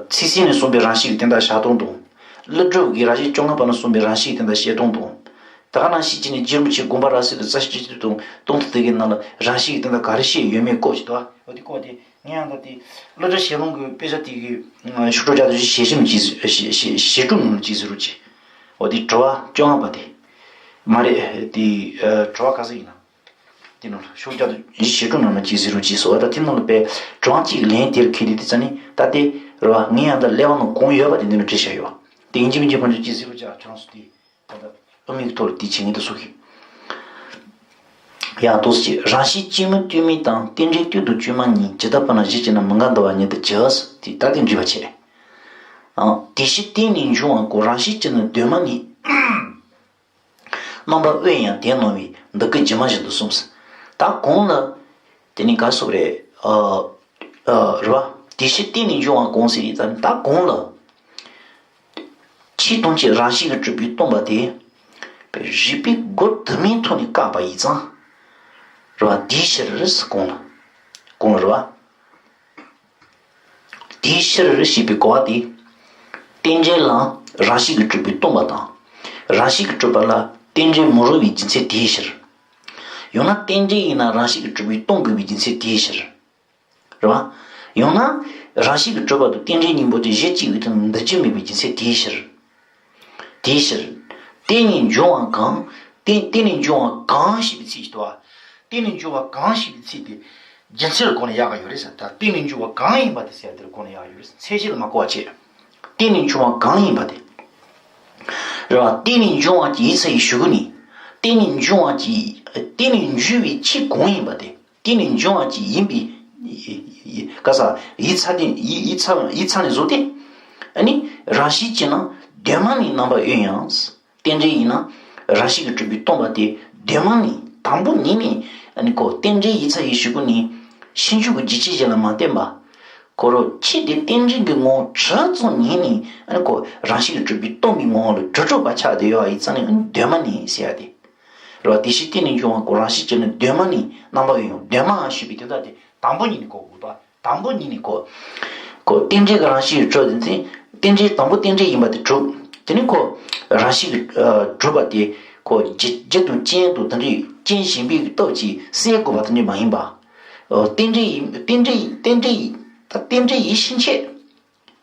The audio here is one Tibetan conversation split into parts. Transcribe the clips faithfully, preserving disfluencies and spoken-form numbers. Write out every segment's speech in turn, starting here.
ཚིག་ཟིན་ནས་གསུངས་པའི་རང་བཞིན་གྱི་དོན་དག་བཞག་སྟངས་དང་། ཀླུ་སྒྲུབ་ཀྱིས་རང་བཞིན་བཅོ་ལྔ་པ་ནས་གསུངས་པའི་རང་བཞིན་གྱི་དོན་དག་བཤད་སྟངས་དང་། ད་ག་ནང་བཞིན་བྱས་ནས་རྗེ་རིན་པོ་ཆེ་དགོངས་པ་རབ་གསལ་དང་རྩ་ཤེ་སྤྱི་ཏོག་དང་སྟོང་ཐུན་དེ་གའི་ནང་ལ་རང་བཞིན་གྱི་དོན་དག་ག་རེ་བཤད་ཡོད་མེད་བཀོད་ཅིག་འདུག་འོ་དེ་བཀོད་དེ་ངས་ཡང་ད་དེ་ཀླུ་སྒྲུབ་ཞལ་ལུང་གི་དཔེ་ཆ་དེ་གི་ཤོག་གྲངས་བརྒྱ་དང་བཞི་བཅུ་ཞེ་གསུམ་གྱི་ཞེ་གསུམ་ནང་ལ་ཅིག་ཟེར་རོགས་གྱིས། འོ་དེ་དྲི་བ་བཅོ་ལྔ་པ་དེ་མ་རེད་དེ། དྲི་བ་ག་ཚོད་ཡིན་ན། དེ་ནང་ལ་ཤོག་བརྒྱ་དང་བཞི་བཅུ་ཞེ་དྲུག་ནང་ལ་ཅིག་ཟེར་རོགས་གྱིས་སོ། ད་དེ་ནང་ལ་པའི་དྲི་བ་གཅིག་ལན་དེར་ཁེལ་དེ་དེ་ཙ་ནི་ད་དེ་རེད་བ། ངས་ཡང་ད་ཀླད་པ་ནང་གང་ཡོད་པ་དེ་འདི་ནང་བྲིས་བཞག་ཡོད། དེ་ཡིན་གཅིག་མིན་གཅིག་ཕན་ཆད་ཅིག་ཟེར་རོགས་བྱ་གྲངས་སུ་དེ་ད་ལྟ་ཨ་མིག་ཐོག་ལ་དེ་བྱེད་ངེས་དུ་སོ་གི། ཡང་ཏོག་ཙམ་རང་བཞིན་སྐྱེ་མེད་སྟོང་ཉིད་དང་། རྟེན་འབྲེལ་སྟོང་དང་བཅོས་མ་གཉིས། ཇི་ལྟར་བར་ན་གཞི་གཅིག་ན་མི་འགལ་འདུ་བ་ཉིད་དུ་གྱུར། དེ་ལྟ་སྟེ་འགྲིག་པ་བྱེད། དེ་ཕྱིར་བརྟེན་ནས་འབྱུང་བ་ཀུན། རང་བཞིན་གཅིག་ནི་གདོད་མ་ནས། རྣམ་པར་དབེན་ཡང་དེ་སྣང་བས། འདི་སྐད་ཇི་མ་བཞིན་དུ་གསུངས། ད་གོང་ལ་དེ་ནི་ག་སོགས་རེད། ཨ་ཨ་རེད་བ། དེ་ཕྱིར་བརྟེན་ནས་འབྱུང་བ་ཀུན་ཟེར་ཡིན་ཙང་ད་གོང་ལ། ཆོས་ཐམས་ཅད་རང་བཞིན་གྱིས་གྲུབ་པས་སྟོང་པ་དེ། རིགས་པའི་སྒོ་དུ་མའི་ཐོག་ནས་བཀག་པ་ཡིན་ཙང་། རེད་བ། དེའི་ཕྱིར་གོང་ལ། གོང་ལ་རེད་བ། དེའི་ཕྱིར་ཞེས་པའི་གོ་བ་དེ། རྟེན་འབྲེལ་ལ་རང་བཞིན་གྱིས་གྲུབ་པས་སྟོང་པ་དང་། རང་བཞིན་གྱིས་གྲུབ་པ་ལ་རྟེན་འབྲེལ་མི་རུང་བའི་རྒྱུ་མཚན་དེའི་ཕྱིར། ཡང་ན་རྟེན་འབྲེལ་ཡིན་ན་རང་བཞིན་གྱིས་གྲུབ་པས་སྟོང་དགོས་པའི་རྒྱུ་མཚན་དེའི་ཕྱིར། རེད་བ། ཡང་ན་རང་བཞིན་གྱིས་གྲུབ་པ་དང་རྟེན་འབྲེལ་གཉིས་པོ་དེ་གཞི་གཅིག་གི་སྟེང་ན་འདུ་རྒྱུ་མེད་པའི་རྒྱུ་མཚན་དེའི་ཕྱིར། དེའི་ཕྱིར། བརྟེན་ནས་འབྱུང་བ་གང་། བརྟེན་བརྟེན་ནས་འབྱུང་བ་གང་ཞེས་པའི་ཚིག་ཅིག་འདུག་བ། བརྟེན་ནས་འབྱུང་བ་གང་ཞེས་པའི་ཚིག་དེ་རྒྱུ་མཚན་ལ་གོ་ན་ཡག་ག་ཡོད་རེད་ཟེར། ད་བརྟེན་ནས་འབྱུང་བ་གང་ཡིན་པ་དེ་ཟེར་དེར་གོ་ན་ཡག་ཡོད་རེད། མཚན་གཞི་ལ་མ་གོ་བ་བྱས། བརྟེན་ནས་འབྱུང་བ་གང་ཡིན་པ་དེ། རེད་བ། བརྟེན་ནས་འབྱུང་བ་ཅིག་ཡིད་ཚ་ཡི་ཞུ་གུ་ནི། བརྟེན་ནས་འབྱུང་བ་ཅིག་བརྟེན་ནས་འབྱུང་བའི་ཆོས་གང་ཡིན་པ་དེ། བརྟེན་ནས་འབྱུང་བ་ཅིག་ཡིན་པའི། ག་ས། ཡིད་ཚ་དེ་ཡིད་ཡིད་ཚ་ཡིད་ཚ་ནས་བཟོ་སྟེ། ཨ་ནི་རང་བཞིན་གྱིས་ན་གདོད་མ་ནས་རྣམ་པར་དབེན་ཡང་། རྟེན་འབྲེལ་ཡིན་ན་རང་བཞིན་གྱིས་གྲུབ་པས་སྟོང་པ་དེ་གདོད་མ་ནས་དང་པོ་ཉིད་ནས་ཨ་ནི་ཁོ། རྟེན་འབྲེལ་ཡིད་ཚ་ཡི་ཞུ་གུ་ནི་ཕྱིན་ཅི་ལོག་གི་རྒྱུ་ཅན་གཞན་ལ་མ་བརྟེན་པ། ཁོ་རང་ཆོས་དེ་རྟེན་འབྲེལ་གྱི་ངོ་བོ་གྲུབ་ཙམ་ཉིད་ནས་ཨ་ནི་ཁོ་རང་བཞིན་གྱིས་གྲུབ་པས་སྟོང་པའི་ངོ་བོ་ལ་དྲིལ་སྒྲོག་པ་ཆགས་བསྡད་ཡོད་པ་ཡིན་ཙང་ནི་ཨ་ནི་གདོད་མ་ནས་ཟེར་ཡ་དེ། རེད་བ། དེ་ཕྱིར་བརྟེན་ནས་འབྱུང་བ་ཀུན། རང་བཞིན་གྱིས་ནི་གདོད་མ་ནས་རྣམ་པར་དབེན་ཡང་། གདོད་མ་ཞེས་པའི་དོན་དག་དེ་དང་པོ་ཉིད་ནས་གོ་དགོས་པ། དང་པོ་ཉིད་ནས་གོ། ཁོ་རྟེན་འབྲེལ་གྱི་རང་བཞིན་གྱིས་གྲུབ་དེ་ཚེ། རྟེན་འབྲེལ་དང་པོ་རྟེན་འབྲེལ་ཡིན་པ་དེ་གྲུབ། དེ་ནི་ཁོ་རང་བཞིན་གྱིས་གྲུབ་པ་དེ་ཁོ་རྒྱུ་རྒྱུ་དང་རྐྱེན་དང་དེ་འདྲའི་རྐྱེན་གཞན་པའི་སྟོབས་ཀྱིས་སེལ་དགོས་པ་དེ་འདྲ་མ་ཡིན་པ། རྟེན་འབྲེལ་ཡིན་རྟེན་འབྲེལ་རྟེན་འབྲེལ་ད་རྟེན་འབྲེལ་ཡིན་ཕྱིན་ཆད།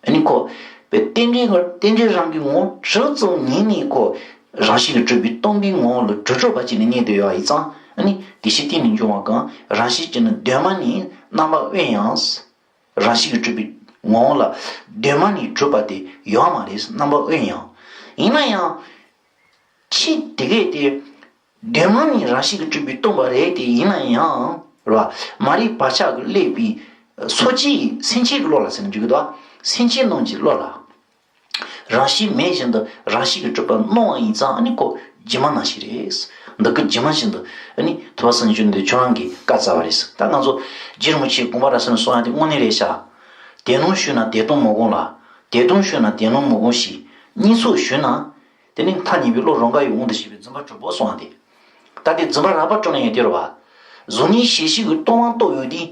ཨ་ནི་ཁོ། པའི་རྟེན་འབྲེལ་ངོ་རྟེན་འབྲེལ་རང་གི་ངོ་བོ་གྲུབ་ཙམ་ཉིད་ནས་ཁོ། རང་བཞིན་གྱིས་གྲུབ་པས་སྟོང་པའི་ངོ་བོ་ལ་དྲིལ་སྒྲོག་པ་ཅིག་ནི་རྙེད་དུ་ཡོད་པ་ཡིན་ཙང་། ཨ་ནི་དེ་ཕྱིར་བརྟེན་ནས་འབྱུང་བ་གང་། རང་བཞིན་གྱིས་ནི་གདོད་མ་ནས་རྣམ་པར་དབེན་ཡང་། རང་བཞིན་གྱིས་གྲུབ་པའི་ངོ་བོ་ལ་གདོད་མ་ནས་གྲུབ་པ་དེ་ཡོད་མ་རེད། རྣམ་པར་དབེན་ཡང་། ཡིན་ན་ཡང་། ཆོས་དེ་གས་དེ། གདོད་མ་ནས་རང་བཞིན་གྱིས་གྲུབ་པས་སྟོང་པ་རེད་དེ། ཡིན་ན་ཡང་རེད་བ། མ་རིག་བག་ཆགས་ཀྱིས་བསླད་པའི་སོ་སྐྱེའི་སེམས་ཅན་གྱི་བློ་ལ་ཟེར་ན་འགྲིག་གི་འདུག་སེམས་ཅན་རྣམས་ཀྱི་བློ་ལ། རང་བཞིན་མེད་བཞིན་དུ་རང་བཞིན་གྱིས་གྲུབ་པར་སྣང་བ་ཡིན་ཙང་ཨ་ནི་ཁོ་སྒྱུ་མ་ནང་བཞིན་རེད། འདི་སྐད་སྒྱུ་མ་བཞིན་དུ་ཨ་ནི་ཐུབ་པ་སངས་རྒྱས་བཅོམ་ལྡན་འདས་ཁྱོད་རང་གིས་བཀའ་སྩལ་བ་རེད། ད་ང་ཚོ་རྗེ་རིན་པོ་ཆེའི་དགོངས་པ་རབ་གསལ་ནས་གསུང་ཡ་དེ་དངོས་གནས་རེད་ཤག་དེ་སྣང་ཞུས་ན་དེ་སྟོང་མི་འགོང་ལ། དེ་སྟོང་ཞུས་ན་དེ་སྣང་མི་འགོང་ཞིང་། གཉིས་སུ་ཞུས་ན། དེ་ནི་མཐའ་གཉིས་པའི་བློ་རང་ག་ཡི་དབང་དུ་བྱས་པའི་རྫུན་པ་གྲུབ་པོ་གསུངས་པ་སྟེ། ད་དེ་རྫུན་པ་རགས་པ་གྲུབ་ན་ཡང་དེ་རེད་བ། གཟུགས་བརྙན་ཞལ་བཞི་གི་སྟོང་པ་རྟོགས་ཡོད་དེ།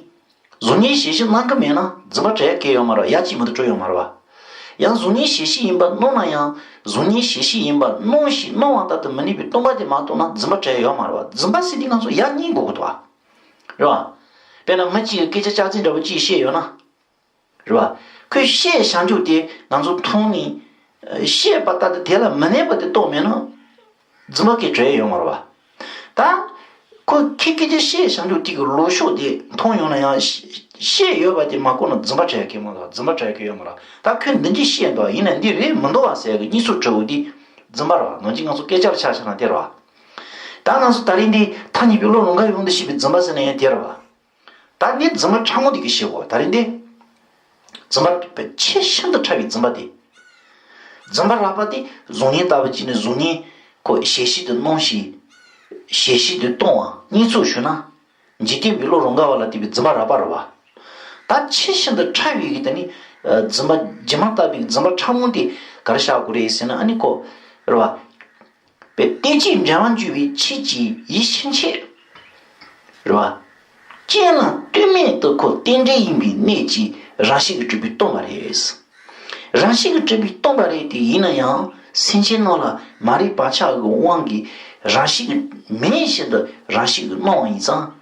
གཟུགས་བརྙན་ཞལ་བཞི་སྣང་གི་མེད་ན་རྫུན་པ་བྱས་ཡ་གང་ཡང་ཡོད་མ་རེད་བ། ཡ་གཅིག་མ་གཏོགས་གྲུབ་ཡོད་མ་རེད་བ། ཡང་གཟུགས་བརྙན་ཞལ་བཞི་ཡིན་པར་སྣང་ན་ཡང་གཟུགས་བརྙན་ཞལ་བཞི་ཡིན་པར་སྣང་ཞིང་སྣང་བ་ལྟར་དུ་མི་གནས་པའི་སྟོང་པ་དེ་མ་རྟོགས་ན་རྫུན་པ་བྱས་ཡ་ཡོད་མ་རེད་བ། རྫུན་པ་ཟེར་དུས་ང་ཚོ་ཡ་གཉིས་གོ་དགོས་འདུག་བ། རེད་བ། དཔེར་ན་མི་གཅིག་གིས་སྐད་ཆ་ལྕགས་རྩེ་འདྲ་པོ་གཅིག་བཤད་ཡོད་ན། རེད་བ། ཁོས་བཤད་བྱ་འཇུག་དེ་ང་ཚོ་མཐོང་ནས། བཤད་པ་ལྟར་དུ་དེ་ལ་མི་གནས་པ་དེ་རྟོགས་མེད་ན། རྫུན་པ་སྐད་བྲལ་ཡོད་མ་རེད་བ། ད། ཁོས་ཁྱེད་སྐད་ཆ་བཤད་བྱ་འཇུག་དེ་གི་ལོ་ཤོག་དེ་མཐོང་ཡོང་ན་ཡང་། བཤད་ཡོད་པ་དེ་མ་གོ་ན་རྫུན་པ་བྲལ་གི་མ་རེད། རྫུན་པ་བྲལ་གི་ཡོད་མ་རེད། ད་ཁོས་འདི་འདྲ་བཤད་འདུག་ཡིན་ན་འདི་རེད་མི་འདུག་བ་ཟེར་གི་གཉིས་སུ་གྲུབ་པོ་དེ་རྫུན་པ་རེད་བ། ནང་གཅིག་ང་ཚོ་སྐད་ཆ་ལ་ཆ་བཞག་ན་དེ་རེད་བ། ད་ང་ཚོ་ད་རིང་འདི་མཐའ་གཉིས་པའི་བློ་རང་ག་ཡི་དབང་དུ་བྱས་པའི་རྫུན་པ་ཟེར་ན་ཡང་དེ་རེད་བ། ད་ནི་རྫུན་མ་ཕྲ་མོ་དེ་གི་བཤད་གོ་ད་རེད་འདི། རྫུན་མ་ཆེས་ཤིན་ཏུ་ཕྲ་བའི་རྫུན་མ་དེ། རྫུན་མ་རགས་པ་དེ་གཟུགས་བརྙན་ལྟ་བུ་ཅིག་ནི་གཟུགས་བརྙན་ཁོ་ཞལ་བཞི་དུ་སྣང་ཞིང་། ཞལ་བཞི་དུ་སྟོང་བ་གཉིས་སུ་ཞུ་ན། འཇིག་རྟེན་པའི་བློ་རང་ག་བ་ལ་དེ་བའི་རྫུན་མ་རགས་པ་རེད་བ། ད་ཆེས་ཤིན་ཏུ་ཕྲ་བའི་གི་དེ་ནི། རྫུན་མ་སྒྱུ་མ་ལྟ་བུའི་རྫུན་མ་ཕྲ་མོ་དེ་ག་རེ་བཞག་དགོས་རེད་ཟེར་ན་ཨ་ནི་ཁོ། རེད་བ། པའི་རྟེན་ཅིང་འབྲེལ་བར་འགྱུར་བའི་ཆོས་ཀྱི་ཡིད་ཕྱིན་ཆད། རེད་བ། རྐྱེན་ལ་ལྟོས་མེད་དུ་ཁོ་རྟེན་འབྲེལ་ཡིན་པའི་གནད་ཀྱིས་ རང་བཞིན་གྱིས་གྲུབ་པས་སྟོང་པ་རེད། རང་བཞིན་གྱིས་གྲུབ་པས་སྟོང་པ་རེད་དེ། ཡིན་ན་ཡང་སེམས་ཅན་རྣམས་ལ་མ་རིག་པ་ཆགས་ཀྱི་དབང་གིས་རང་བཞིན་གྱིས་མེད་བཞིན་དུ་རང་བཞིན་གྱིས་སྣང་བ་ཡིན་ཙང་།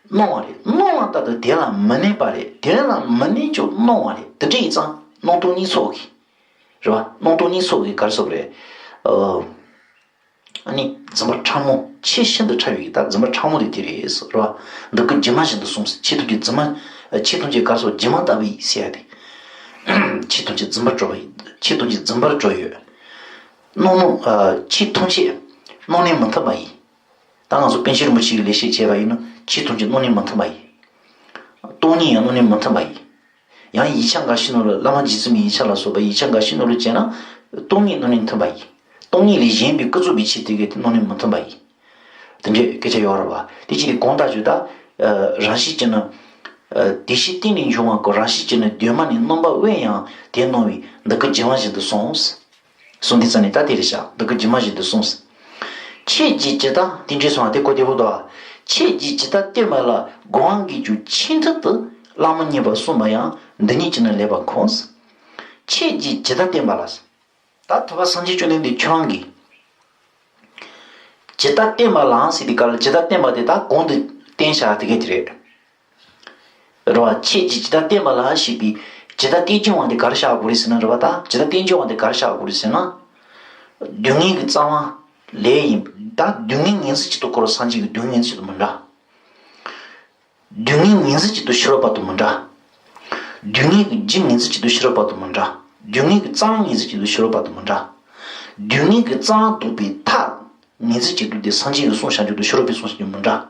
སྣང་བ་རེད། སྣང་བ་ལྟར་དུ་དེ་ལ་མི་གནས་པ་རེད། དེ་ལ་མི་གནས་ཀྱང་སྣང་བ་རེད། དེ་འདྲ་ཡིན་ཙང་སྣང་སྟོང་གཉིས་ཚོགས་ཀྱི། རེད་བ། སྣང་སྟོང་གཉིས་ཚོགས་ཀྱི་ག་རེ་ཟེར་དགོས་རེད། ཨ། ཨ་ནི་འཛིན་པ་ཕྲ་མོ། ཆེས་ཤིན་ཏུ་ཕྲ་བའི་ད་འཛིན་པ་ཕྲ་མོ་དེ་དེ་རེད་ཟེར་བ། འདི་སྐད་སྒྱུ་མ་བཞིན་དུ་གསུངས་ཟེར། ཆོས་ཐམས་ཅད་སྒྱུ་མ། ཆོས་ཐམས་ཅད་ག་རེ་ཟེར། སྒྱུ་མ་ལྟ་བུ་ཡིན་ཟེར་ཡ་དེ། ཆོས་ཐམས་ཅད་འཛིན་པར་གྲུབ་པ་ཡིན། ཆོས་ཐམས་ཅད་འཛིན་པར་གྲུབ་ཡོད། སྣང་སྣང་། ཆོས་ཐམས་ཅད་སྣང་ནས་མི་མཐུན་པ་ཡིན། ད་ང་ཚོ་པཎ་ཆེན་རིན་པོ་ཆེ་གི་ལེགས་བཤད་བྱས་པ་ཡིན་ན། ཆོས་ཐམས་ཅད་སྣང་ནས་མི་མཐུན་པ་ཡིན། སྟོང་ཉིད་ཡང་སྣང་ནས་མི་མཐུན་པ་ཡིན། ཡང་ཡིག་ཆ་འགའ་ཞིག་ནང་ལ། བླ་མ་རྗེ་བཙུན་མའི་ཡིག་ཆ་ལ་སོགས་པ་ཡིག་ཆ་འགའ་ཞིག་ནང་ལ་བྱས་ན། སྟོང་ཉིད་སྣང་ནས་མཐུན་པ་ཡིན། སྟོང་ཉིད་ལས་གཞན་པའི་ཀུན་རྫོབ་པའི་ཆོས་དེ་གའི་དེ་སྣང་ནས་མི་མཐུན་པ་ཡིན། དེ་འདྲའི་སྐད་ཆ་ཡོད་རེད་བ། དེ་ཅི་སྟེ་གང་ལྟར་ཞུ་ད། རང་བཞིན་གྱིས་ནི། དེ་ཕྱིར་གཏན་ནས་འབྱུང་བ་ཀུན། རང་བཞིན་གྱིས་ནི་གདོད་མ་ནས། རྣམ་པ་དབེན་ཡང་དེ་སྣང་བས། འདི་སྐད་སྒྱུ་མ་བཞིན་དུ་གསུངས། གསུངས་དེ་ཙམ་ནས་ད་དེ་རེད་ཤག་འདི་སྐད་སྒྱུ་མ་བཞིན་དུ་གསུངས། ཆོས་ཀྱི་ཇི་ལྟ་དེ་འདྲའི་གསུངས་པ་དེ་གོ་བདེ་པོ་འདུག་ཨ། ཆོས་ཀྱི་ཇི་ལྟ་བསྟན་པ་ལ། དགོངས་པ་འགལ་རྒྱུ་ཆེས་མཐུན་དུ། བླ་མ་མཉེས་པ་གསུངས་པ་ཡང་། འདི་ཉིད་ཀྱིས་ནི་ལེགས་པར་ཁོམས། ཆོས་ཀྱི་ཇི་ལྟ་བསྟན་པ་ལ། ད་ཐུབ་པ་སངས་རྒྱས་བཅོམ་ལྡན་འདས་ཁྱོད་རང་གིས། ཇི་ལྟ་བསྟན་པ་ལའང་ཟེར་དུས་སྐབས་ལ། ཇི་ལྟ་བསྟན་པ་དེ་ད་གོང་དུ་བསྟན་བཞག་དེ་ག་དེ་རེད། རེད་བ། ཆོས་ཀྱི་ཇི་ལྟ་བསྟན་པ་ལ་ཞེས་པའི་ཇི་ལྟ་བསྟན་འགྱུར་བ་དེ་ག་རེ་བཞག་དགོས་རེད་ཟེར་ན། རེད་བ། ད་ཇི་ལྟ་བསྟན་འགྱུར་བ་དེ་ག་རེ་བཞག་དགོས་རེད་ཟེར་ན། སྡུག་བསྔལ་གྱི་རྩ་བ་ལས་ཡིན། ད་སྡུག་བསྔལ་ཉིན་མཚན་གཅིག་ཏུ་ཁོ་རང་སངས་རྒྱས་ཀྱི་སྡུག་བསྔལ་ཉིན་མཚན་གཅིག་ཏུ་མི་འདྲ། སྡུག་བསྔལ་ཉིན་མཚན་གཅིག་ཏུ་ཤི་རབས་བར་དུ་མི་འདྲ། སྡུག་བསྔལ་གྱི་རྒྱུ་ཉིན་མཚན་གཅིག་ཏུ་ཤི་རབས་བར་དུ་མི་འདྲ། སྡུག་བསྔལ་གྱི་རྩ་བ་ཉིན་མཚན་གཅིག་ཏུ་ཤི་རབས་བར་དུ་མི་འདྲ། སྡུག་བསྔལ་གྱི་རྩ་བ་བཟློག་པའི་ཐབས་ཉིན་མཚན་གཅིག་ཏུ་དེ་སངས་རྒྱས་ཀྱིས་གསུངས་བཞག་རྒྱུ་དང་ཤེས་རབ་པས་གསུངས་བཞག་རྒྱུ་མི་འདྲ།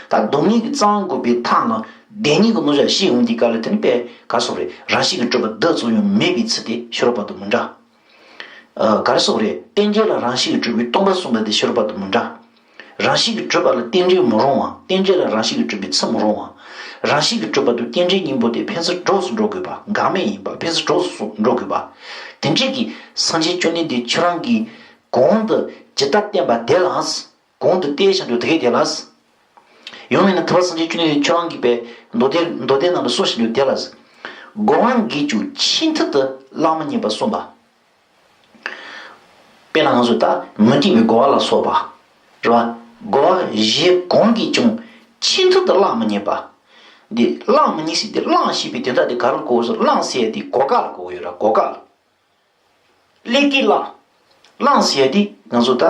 ད་སྡུག་བསྔལ་གྱི་རྩ་བ་འགོག་པའི་ཐབས་ལ་བདེན་གཉིས་ཀྱི་རྣམ་གཞག་བཤད་ཡོང་དུས་སྐབས་ལ། དེ་ནི་དཔེ་ག་རེ་ཟེར་དགོས་རེད། རང་བཞིན་གྱིས་གྲུབ་པ་འདི་ཙམ་ཡང་མེད་པའི་ཚུལ་དེ་ཤེས་རབ་བར་དུ་མི་འདྲ། ཨ། ག་རེ་ཟེར་དགོས་རེད། རྟེན་འབྲེལ་ལ་རང་བཞིན་གྱིས་གྲུབ་པས་སྟོང་པར་གསུངས་པ་དེ་ཤེས་རབ་བར་དུ་མི་འདྲ། རང་བཞིན་གྱིས་གྲུབ་པ་ལ་རྟེན་འབྲེལ་མི་རུང་བ། རྟེན་འབྲེལ་ལ་རང་བཞིན་གྱིས་གྲུབ་པའི་ཚུལ་མི་རུང་བ། རང་བཞིན་གྱིས་གྲུབ་པ་དང་རྟེན་འབྲེལ་གཉིས་པོ་དེ་ཕན་ཚུན་གྲོགས་སུ་འགྲོ་དགོས་པ། འགལ་མེད་ཡིན་པ། ཕན་ཚུན་གྲོགས་སུ་འགྲོ་དགོས་པ། དེ་འདྲའི་གི་སངས་རྒྱས་བཅོམ་ལྡན་འདས་ཁྱོད་རང་གིས་གོང་དུ་ཇི་ལྟར་བསྟན་པ་དེ་ལ། གོང་དུ་བསྟན་བཞག་རྒྱུ་དེ་ག་དེ་ལ། ཡང་མིན་ན་ཐུབ་པ་སངས་རྒྱས་བཅོམ་ལྡན་འདས་ཁྱོད་རང་གིས་པའི་མདོ་སྡེ། མདོ་སྡེ་ནང་ལ་གསུངས་བཞག་རྒྱུ་དེ་ལ། དགོངས་པ་འགལ་རྒྱུ་ཆེས་མཐུན་དུ་བླ་མ་མཉེས་པ་གསུངས་པ། དཔེར་ན་ང་ཚོ་ད་མུ་སྟེགས་པའི་རྒོལ་བ་ལ་སོགས་པ། རེད་བ། རྒོལ་བ་གཞན་གང་གིས་ཀྱང་ཆེས་མཐུན་དུ་བླ་མ་མཉེས་པ། འདི་བླ་མ་མཉེས་ཟེར་དུས། བླ་ཞེས་པའི་དོན་དག་དེ་ག་རེ་ལ་གོ་དགོས་ཟེར། བླ་ཟེར་ཡ་དེ་གོ་སྐབས་ལ་གོ་དགོས་ཡོད་ར། གོ་སྐབས་ལ། ཀླད་ཀོར་བླ། བླ་ཟེར་ཡ་དེ་ང་ཚོ་ད་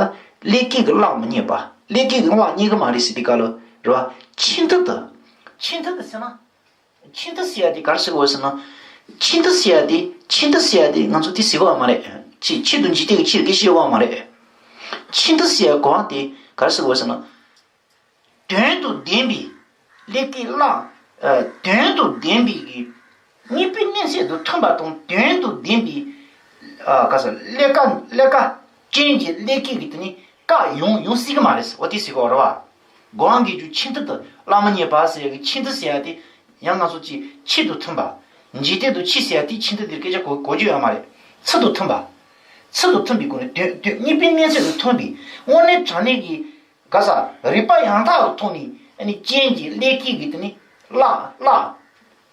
ཀླད་ཀོར་གྱིས་བླ་མི་མཉེས་པ། ཀླད་ཀོར་གྱིས་བླ་མཉེས་གི་མ་རེད་ཟེར་དུས་སྐབས་ལ། རེད་བ། ཆེས་མཐུན་དུ། ཆེས་མཐུན་དུ་ཟེར་ན། ཆེས་མཐུན་ཟེར་ཡ་དེ་ག་རེ་ཟེར་དགོས་ཟེར་ན། ཆེས་མཐུན་ཟེར་ཡ་དེ། ཆེས་མཐུན་ཟེར་ཡ་དེ་ང་ཚོ་དེ་ཟེར་གི་ཡོད་མ་རེད། ཆེས། ཆེས་དང་འཇིག་རྟེན་གྱི་ཆེས་ཀྱི་སྐད་ཆ་ཡོད་མ་རེད། ཆེས་མཐུན་ཟེར་ཡ་གོ་བ་དེ་ག་རེ་ཟེར་དགོས་ཟེར་ན། དོན་དང་ལྡན་པའི་ཀླད་ཀོར་བླ། ཨ། དོན་དང་ལྡན་པའི་གི་དངོས་པོའི་གནས་ཚད་དང་མཐུན་པ་དང་། དོན་དང་ལྡན་པའི། ཨ། ག་ས། ཀླད་ཀ། ཀླད་ཀ་ཅན་གྱི་ཀླད་ཀོར་གྱིས་དེ་ནི་བཀག་ཡོང་ཡོང་སྲིད་གི་མ་རེད་ཟེར། འོ་དེ་ཟེར་གི་ཡོད་རེད་བ། དགོངས་པ་འགལ་རྒྱུ་ཆེས་མཐུན་དུ་བླ་མ་མཉེས་པ་ཟེར་ཡ་གི་ཆེས་མཐུན་ཟེར་ཡ་དེ། ཡང་ང་ཚོ་ཅིག་ཆོས་དང་མཐུན་པ། འཇིག་རྟེན་དང་ཆོས་ཟེར་ཡ་དེ་ཆེས་མཐུན་དེར་སྐད་ཆ་གོ་གོ་རྒྱུ་ཡོད་མ་རེད། ཚུལ་དང་མཐུན་པ། ཚུལ་དང་མཐུན་པའི་སྒོ་ནས། དོན། དོན། དངོས་པོའི་གནས་ཚད་དང་མཐུན་པའི། དངོས་གནས་དྲང་གནས་ཀྱི། ག་ས། རིགས་པ་ཡང་དག་གི་ཐོག་ནས། ཨ་ནི་ཅན་གྱི་ཀླད་ཀོར་གྱིས་དེ་ནི་བླ། བླ།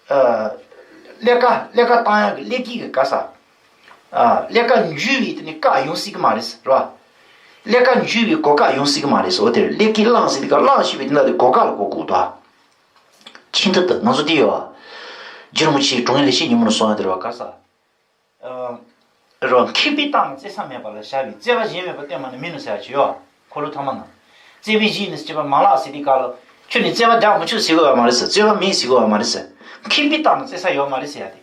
ཨ། ཀླད་ཀ། ཀླད་ཀ་བཏང་ཡག་གི་ཀླད་ཀོར་གྱིས། ག་ས། ཨ། ཀླད་ཀ་འཇུ་བའི་དེ་ནི་བཀག་ཡོང་སྲིད་གི་མ་རེད་ཟེར་བ། ཀླད་ཀ་འཇུ་བའི་གོ་སྐབས་ཡོང་སྲིད་གི་མ་རེད་ཟེར། འོ་དེར་ཀླད་ཀོར་བླ་ཟེར་དུས་སྐབས་བླ་ཞེས་པའི་དོན་དག་དེ་གོ་སྐབས་ལ་གོ་དགོས་འདུག། ཆེས་མཐུན་དུ་ང་ཚོ་དེ་ཡོད། རྗེ་རིན་པོ་ཆེའི་དྲང་ངེས་ལེགས་བཤད་སྙིང་པོ་ནས་གསུངས་ཡ་དེ་རེད་བ། ག་ས། ཨ། རོ། མཁས་པས་བརྟགས་ནས་བརྩེ་ས་མེད་པ་ལ་བྱ་བའི། བརྩེ་བ་གཞན་མེད་པར་སྟོན་པ་ནི་མིན་ནོ་ཟེར་ཡ་ཅིག་ཡོད། འཁོར་ལོ་ཐ་མ་ན། བརྩེ་བས་གཞན་ནི་སྐྱེད་པ་མ་ལགས་ཟེར་དུས་སྐབས་ལ། ཁྱོད་ནི་བརྩེ་བ་རྒྱག་མི་ཆོག་ཟེར་གི་ཡོད་མ་རེད་ཟེར། བརྩེ་བ་མེད་ཟེར་གི་ཡོད་མ་རེད་ཟེར། མཁས་པས་བརྟགས་ནས་བརྩེ་ས་ཡོད་མ་རེད་ཟེར་ཡ་དེ།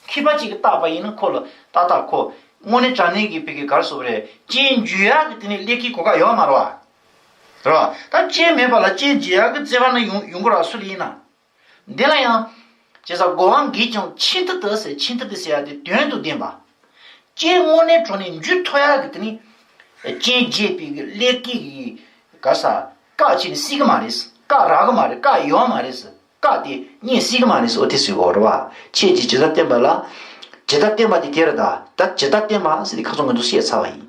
མཁས་པ་ཅིག་གིས་བརྟགས་པ་ཡིན་ན་ཁོ་ལ་ཏག་ཏག་ཁོ་དངོས་གནས་དྲང་གནས་ཀྱི་བོད་ཀྱི་ག་རེ་ཟེར་དགོས་རེད། ཅན་འཇུ་ཡག་གི་དེ་ནི་ཀླད་ཀོར་གྱི་གོ་སྐབས་ཡོད་མ་རེད་བ། རེད་བ། ད་ཅན་མེད་པ་ལ་ཅན་འཇུ་ཡག་གི་བརྩེ་བ་ནི་ཡོང་ཡོང་གི་རེད་བ། སུ་ལ་ཡིན་ན། འདི་ལ་ཡང་། བྱས་ཙང་དགོངས་པ་འགལ་ཀྱང་ཆེས་མཐུན་དུ་ཟེར། ཆེས་མཐུན་དུ་ཟེར་ཡ་དེ་དོན་དང་ལྡན་པ། ཅན་དངོས་གནས་དྲང་གནས་འཇུ་ཐུབ་ཡག་གི་དེ་ནི། ཅན་འཇུ་བའི་གི་ཀླད་ཀོར་གྱིས། ག་ས། བཀག་བྱས་ནས་སྲིད་གི་མ་རེད། བཀག་རག་གི་མ་རེད། བཀག་ཡོང་མ་རེད། བཀག་དེ་རྙེད་སྲིད་གི་མ་རེད། འོ་དེ་ཟེར་གི་ཡོད་རེད་བ། ཆོས་ཀྱི་ཇི་ལྟར་བསྟན་པ་ལ། ཇི་ལྟར་བསྟན་པ་དེ་དེ་རེད་ད། ད་ཇི་ལྟར་བསྟན་པ་ཟེར་དེ་ཁ་སང་ང་ཚོ་བཤད་ཚར་བ་ཡིན།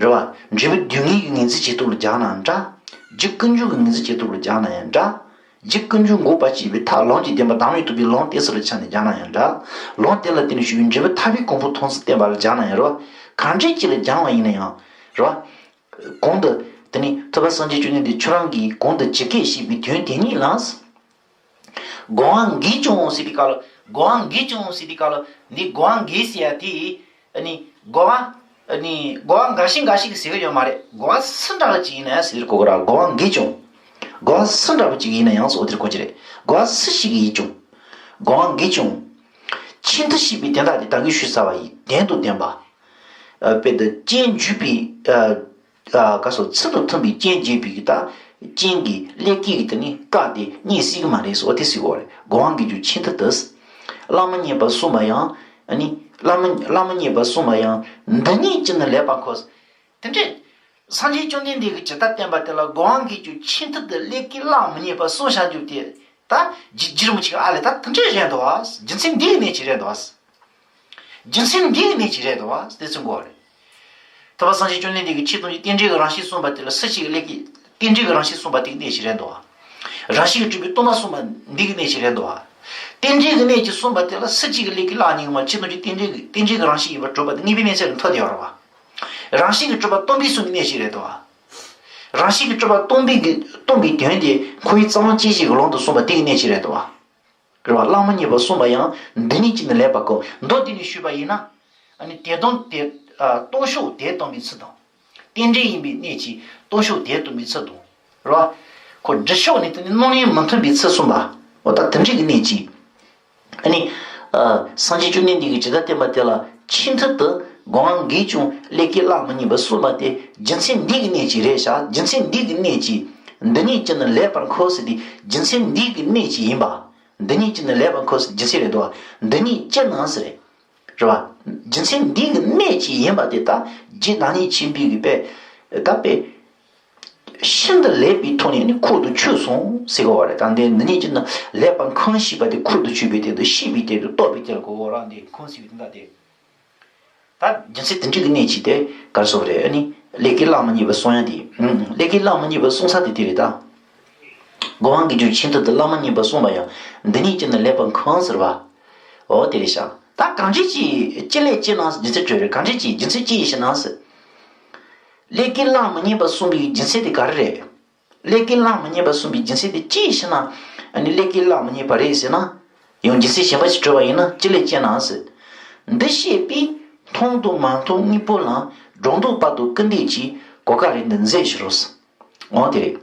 རེད་བ། འབྲས་བུ་སྡུག་བསྔལ་གྱི་ངོས་འཛིན་བྱེད་སྟངས་ལ་སྦྱར་ནའང་འདྲ། རྒྱུ་ཀུན་འབྱུང་གི་ངོས་འཛིན་བྱེད་སྟངས་ལ་སྦྱར་ན་ཡང་འདྲ། འཇིག་ཀུན་འབྱུང་འགོག་པར་བྱེད་པའི་ཐབས་ལམ་གྱི་བདེན་པ་བདག་མེད་རྟོགས་པའི་ལམ་གཏད་ས་ལ་ཆ་ནས་སྦྱར་ན་ཡང་འདྲ། ལམ་དེ་ལ་བརྟེན་ནས་ཞུགས་པའི་འབྲས་བུ་ཐར་པའི་གོ་འཕང་ཐོབ་ཚུལ་བསྟན་པ་ལ་སྦྱར་ན་ཡང་རེད་བ། གང་འདྲ་ཅིག་ལ་སྦྱར་བ་ཡིན་ན་ཡང་རེད་བ། གོང་དུ་དེ་ནི་ཐུབ་པ་སངས་རྒྱས་བཅོམ་ལྡན་འདས་ཁྱོད་རང་གིས་གོང་དུ་ཇི་སྐད་བཤད་པའི་དོན་དེ་ཉིད་ལ། གོ་བ་འགས་ཀྱང་ཟེར་དུས་སྐབས་ལ། གོ་བ་འགས་ཀྱང་ཟེར་དུས་སྐབས་ལ། འདི་གོ་བ་འགས་ཟེར་ཡ་དེ། ཨ་ནི་གོ་བ། ཨ་ནི་གོ་བ་འགའ་ཞིག་འགའ་ཞིག་གིས་ཟེར་གི་ཡོད་མ་རེད། གོ་བ་སུ་འདྲ་བ་ཅིག་ཡིན་ན་ཟེར་གོ་གི་ར། གོ་བ་འགས་ཀྱང་། གོ་བ་སུ་འདྲ་བ་ཅིག་ཡིན་ན་ཡང་ཟེར་དེར་གོ་གི་རེད། གོ་བ་སུ་ཞིག་ཡིན་ཀྱང་། གོ་བ་འགས་ཀྱང་། ཆེས་མཐུ་ཞེས་པའི་དོན་དག་དེ་ད་གིན་ཞུས་ཚར་བ་ཡི་དོན་དང་ལྡན་པ། ཨ། དཔེ་དེ་རྐྱེན་འཇུག་པའི། ཨ། ཨ། ག་སོ་ཚུལ་དང་མཐུན་པའི་རྐྱེན་བྱེད་པའི་གི་ད་རྐྱེན་གྱི་ཀླད་ཀའི་གི་དེ་ནི་བཀག་སྟེ་རྙེད་སྲིད་ཀྱི་མ་རེད་ཟེར་བ་དེ་ཟེར་བ་རེད། གོ་བ་འགས་ཀྱང་ཆེས་མཐུ་སྟེ། བླ་མ་མཉེས་པ་གསུངས་པ་ཡང་། ཨ་ནི་བླ་མ་བླ་མ་མཉེས་པ་གསུངས་པ་ཡང་འདི་ཉིད་ཀྱིས་ནི་ལེགས་པར་འཁོར། དེ་འདྲས། སངས་རྒྱས་བཅོམ་ལྡན་འདས་ཀྱིས་ཇི་ལྟར་བསྟན་པ་དེ་ལ་གོ་བ་འགས་ཀྱང་ཆེས་མཐུ་སྟེ་ཀླད་ཀའི་བླ་མ་མཉེས་པ་གསུངས་བཞག་རྒྱུ་དེ། ད་རྗེ་རྗེ་རིན་པོ་ཆེ་གིས་ཨ་ལས་ད་དེ་འདྲས་རེད་འདུག་བ། རྒྱུ་མཚན་འདིའི་གནད་ཀྱིས་རེད་འདུག་བ། རྒྱུ་མཚན་འདིའི་གནད་ཀྱིས་རེད་འདུག་བ་དེ་ཚོ་གོ་རེད། ཐུབ་པ་སངས་རྒྱས་བཅོམ་ལྡན་འདས་ཀྱིས་ཆོས་ཐམས་ཅད་རྟེན་འབྲེལ་གྱི་རང་བཞིན་གསུངས་པ་དེ་ལ་སུ་གཅིག་གི་ཀླད་ཀྱིས། རྟེན་འབྲེལ་གྱི་རང་བཞིན་གསུངས་པ་དེ་གི་གནད་ཀྱིས་རེད་འདུག་བ། རང་བཞིན་གྱིས་གྲུབ་པའི་སྟོང་པ་གསུངས་པ་འདི་གི་གནད་ཀྱིས་རེད་འདུག་བ། རྟེན་འབྲེལ་གྱི་གནད་ཀྱིས་གསུངས་པ་དེ་ལ་སུ་གཅིག་གི་ཀླད་ཀྱིས་བརླག་ཉེན་མ། ཆོས་ཐམས་ཅད་རྟེན་འབྲེལ་གྱི་རྟེན་འབྲེལ་གྱི་རང་བཞིན་ཡིན་པར་གྲུབ་པ་དེ་ངེས་པའི་གནས་ཚད་ལ་འཐོན་ཡོད་རེད་བ། རང་བཞིན་གྱིས་གྲུབ་པ་སྟོང་པའི་གསུང་གི་གནད་ཀྱིས་རེད་འདུག་བ། རང་བཞིན་གྱིས་གྲུབ་པ་སྟོང་པའི་གི་སྟོང་པའི་དོན་དེ་ཁོ་བོའི་རྩ་བ་དཔྱད་བྱེད་ཀྱི་ལམ་དུ་གསུངས་པ་དེ་གི་གནད་ཀྱིས་རེད་འདུག་བ། རེད་བ། བླ་མ་མཉེས་པ་གསུངས་པ་ཡང་འདི་ཉིད་ཀྱིས་ནི་ལེགས་པར་གོ། མདོ་འདི་ནས་ཞུས་པ་ཡིན་ན། ཨ་ནི་དེ་སྟོང་དེ། ཨ། སྟོང་ཕྱོགས་དེ་སྟོན་པའི་ཚུལ་དང་། རྟེན་འབྲེལ་ཡིན་པའི་གནད་ཀྱིས་སྟོང་ཕྱོགས་དེ་སྟོན་པའི་ཚུལ་དང་། རེད་བ། ཁོ་སྒྲུབ་ཕྱོགས་ནས་བསྟན་ནས་རྣམ་གཡེང་མི་མཐུན་པའི་ཚུལ་གསུངས་པ། འོ་ད་དེ་འདྲ་གི་གནད་ཀྱིས། ཨ་ནི། ཨ། སངས་རྒྱས་བཅོམ་ལྡན་འདས་ཀྱིས་ཇི་ལྟར་བསྟན་པ་དེ་ལ་ཆེས་མཐུ་སྟེ་གོ་བ་འགས་ཀྱང་ཀླད་ཀའི་བླ་མ་མཉེས་པ་གསུངས་པ་དེ་རྒྱུ་མཚན་འདི་གི་གནད་ཀྱིས་རེད་བཞག་རྒྱུ་མཚན་འདི་གི་གནད་ཀྱིས། འདི་ཉིད་ཀྱིས་ནི་ལེགས་པར་འཁོར་ཟེར་དེ་རྒྱུ་མཚན་འདི་གི་གནད་ཀྱིས་ཡིན་པ། འདི་ཉིད་ཀྱིས་ནི་ལེགས་པར་འཁོར་ཟེར་རྒྱུ་མཚན་རེད་དོ། འདི་ཉིད་ཀྱིས་ནི་ཟེར་རེད། རེད་བ། རྒྱུ་མཚན་འདི་གི་གནད་ཀྱིས་ཡིན་པ་དེ་ད་རྗེ་བདག་ཉིད་ཆེན་པོའི་གི་དཔེ། ད་དཔེ། ཤིན་ཏུ་ལེགས་པའི་ཐོག་ནས་ནི་ཁོག་ཏུ་ཆུད་སོང་ཟེར་གོ་བ་རེད། ད་འདི་འདི་ཉིད་ཀྱིས་ནི་ལེགས་པར་འཁོར་ཞེས་པ་དེ་ཁོག་ཏུ་ཆུད་པའི་དོན་དུ་ཤེས་པའི་དོན་དུ་རྟོགས་པའི་དོན་ལ་གོ་བ་རང་དེ་འཁོར་ཟེར་བའི་དོན་དག་དེ། ད་རྒྱུ་མཚན་དེ་འདྲ་གི་གནད་ཀྱིས་དེ་ག་རེ་ཟེར་བ་རེད། ཨ་ནི་ཀླད་ཀའི་བླ་མ་མཉེས་པ་གསུང་ཡ་དེ། ཨང་། ཀླད་ཀའི་བླ་མ་མཉེས་པ་གསུང་ས་དེ་དེ་རེད་ད། གོ་བ་འགས་ཀྱང་ཆེས་མཐུ་སྟེ་བླ་མ་མཉེས་པ་གསུངས་པ་ཡང་འདི་ཉིད་ཀྱིས་ནི་ལེགས་པར་འཁོར་ཟེར་བ། འོ་དེ་རེད་ཤག་ད་གང་འདྲ་ཅིག་ཅི་ལས་ཅི་ན་རྒྱུ་མཚན་བརྗོད་རེད། གང་འདྲ་ཅིག་རྒྱུ་མཚན་ཅི་ཡིན་ཞེ་ན་ཟེར། ཀླད་ཀའི་བླ་མ་མཉེས་པ་གསུངས་པའི་རྒྱུ་མཚན་དེ་ག་རེ་རེད། ཀླད་ཀའི་བླ་མ་མཉེས་པ་གསུངས་པའི་རྒྱུ་མཚན་དེ་ཅི་ཡིན་ཞེ་ན། ཨ་ནི་ཀླད་ཀའི་བླ་མ་མཉེས་པ་རེད་ཟེར་ན། ཡང་རྒྱུ་མཚན་གཞན་པ་ཞིག་སྤྲོད་པ་ཡིན་ན་ཅི་ལས་ཅི་ན་ཟེར། འདི་ཤེས་པས་མཐོང་དང་མ་མཐོང་དངོས་པོ་ལ། སྒྲོ་འདོགས་བར་དུ་སྐུལ་འདེད་ཀྱིས་གོ་སྐབས་རེ་འདི་མཛད་ཕྱིར་རོ་ཟེར། འོ་དེ་རེད།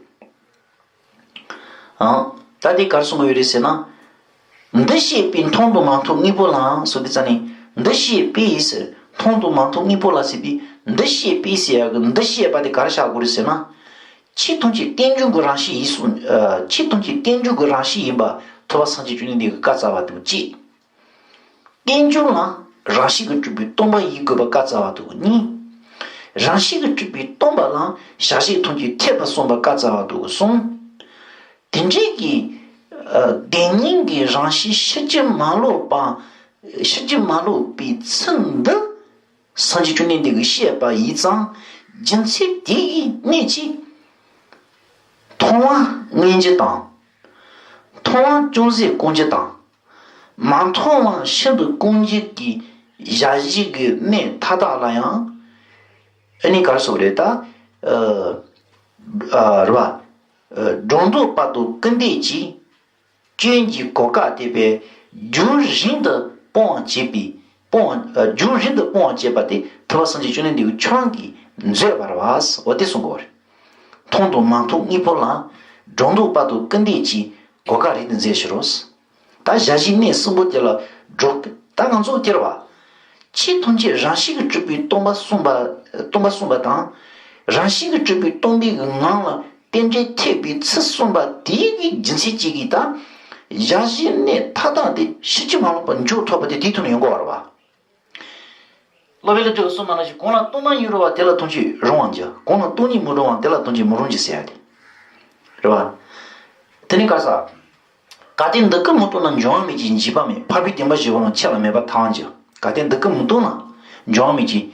ཨང་། ད་དེ་ག་རེ་གསུང་གི་ཡོད་རེད་ཟེར་ན། འདི་ཤེས་པས་མཐོང་དང་མ་མཐོང་དངོས་པོ་ལའང་ཟེར་དུས་ཙ་ནས། འདི་ཤེས་པས་ཟེར། མཐོང་དང་མ་མཐོང་དངོས་པོ་ལ་ཟེར་དུས། འདི་ཤེས་པས་ཟེར་ཡག་གི་འདི་ཤེས་པ་དེ་ག་རེ་བཞག་དགོས་རེད་ཟེར་ན། ཆོས་ཐམས་ཅད་རྟེན་འབྱུང་གི་རང་བཞིན་ཡིན་གསུངས། ཨ། ཆོས་ཐམས་ཅད་རྟེན་འབྱུང་གི་རང་བཞིན་ཡིན་པ་ཐུབ་པ་སངས་རྒྱས་བཅོམ་ལྡན་འདས་ཀྱིས་བཀའ་སྩལ་བ་དང་གཅིག་རྟེན་འབྱུང་ལ་རང་བཞིན་གྱིས་གྲུབ་པའི་སྟོང་པ་ཡིན་དགོས་པ་བཀའ་སྩལ་བ་དང་གཉིས། རང་བཞིན་གྱིས་གྲུབ་པའི་སྟོང་པ་ལ་བྱ་བྱེད་ཐམས་ཅད་འཐད་པར་གསུངས་པ་བཀའ་སྩལ་བ་དང་གསུམ། དེ་འདྲའི་གི། ཨ། བདེན་གཉིས་ཀྱི་རང་བཞིན་ཕྱིན་ཅི་མ་ལོག་པ། ཕྱིན་ཅི་མ་ལོག་པའི་ཚུལ་འདི། སངས་རྒྱས་བཅོམ་ལྡན་འདས་ཀྱིས་བཤད་པ་ཡིན་ཙང་། རྒྱུ་མཚན་དེ་ཡི་གནད་ཀྱིས། མཐོང་བ་མངོན་རྒྱུ་དང་། མཐོང་བ་ཅུང་ཟད་སྐོང་རྒྱུ་དང་། མ་མཐོང་བ་ཤིན་ཏུ་སྐོང་རྒྱུ་གི་བྱ་བྱེད་ཀྱི་གནད་མཐའ་དག་ལ་ཡང་། ཨ་ནི་ག་རེ་ཟེར་དགོས་རེད་ད། ཨ། ཨ། རེད་བ། ཨ། སྒྲོ་འདོགས་བར་དུ་སྐུལ་འདེད་ཀྱིས། སྐྱོན་གྱི་གོ་སྐབས་དེ་བས་རྒྱུན་རིང་དུ་སྤོང་བར་བྱེད་པའི། སྤོང་བ། རྒྱུན་རིང་དུ་སྤོང་བར་བྱེད་པ་དེ་ཐུབ་པ་སངས་རྒྱས་བཅོམ་ལྡན་འདས་ཀྱིས་ཁྱོད་རང་གིས་མཛད་པ་རེད་བ། འོ་དེ་གསུང་དགོས་པ་རེད། མཐོང་དང་མ་མཐོང་དངོས་པོ་ལ། སྒྲོ་འདོགས་བར་དུ་སྐུལ་འདེད་ཀྱིས་གོ་སྐབས་རེ་འདི་མཛད་ཕྱིར་རོ། ད་བྱ་བྱེད་གནས་གསུམ་པོ་དེ་ལ་སྒྲོ། ད་ང་ཚོ་དེ་རེད་བ། ཆོས་ཐམས་ཅད་རང་བཞིན་གྱིས་གྲུབ་པའི་སྟོང་པ་གསུངས་པ། སྟོང་པ་གསུངས་པ་དང་། རང་བཞིན་གྱིས་གྲུབ་པའི་སྟོང་པའི་གི་ངང་ལ་རྟེན་འབྲེལ་འཐད་པའི་ཚུལ་གསུངས་པ་དེའི་གི་རྒྱུ་མཚན་གཅིག་གིས་ད། བྱ་བྱེད་གནས་མཐའ་དག་དེ་ཕྱིན་ཅི་མ་ལོག་པར་འཇོག་ཐུབ་པ་དེ་དེའི་ཐོག་ནས་ཡོང་དགོས་པ་རེད་བ། སློབ་དཔོན་ལ་དྲི་བ་གསུམ་མ་ནང་བཞིན་གང་ལ་སྟོང་པ་ཉིད་རུང་བ་དེ་ལ་ཐམས་ཅད་རུང་བར་འགྱུར། གང་ལ་སྟོང་ཉིད་མི་རུང་བ་དེ་ལ་ཐམས་ཅད་མི་རུང་འགྱུར་ཟེར་ཡ་དེ། རེད་བ། དེ་ནི་ག་ས། གལ་ཏེ་འདི་སྐད་མི་རྟོགས་ན་འབྱུང་བ་མེད་ཅིང་འཇིག་པ་མེད། འཕགས་པའི་བདེན་པ་བཞི་པོ་རྣམས་ཆད་ལ་མེད་པར་ཐལ་བར་འགྱུར། གལ་ཏེ་འདི་སྐད་མི་རྟོགས་ན་འབྱུང་བ་མེད་ཅིང་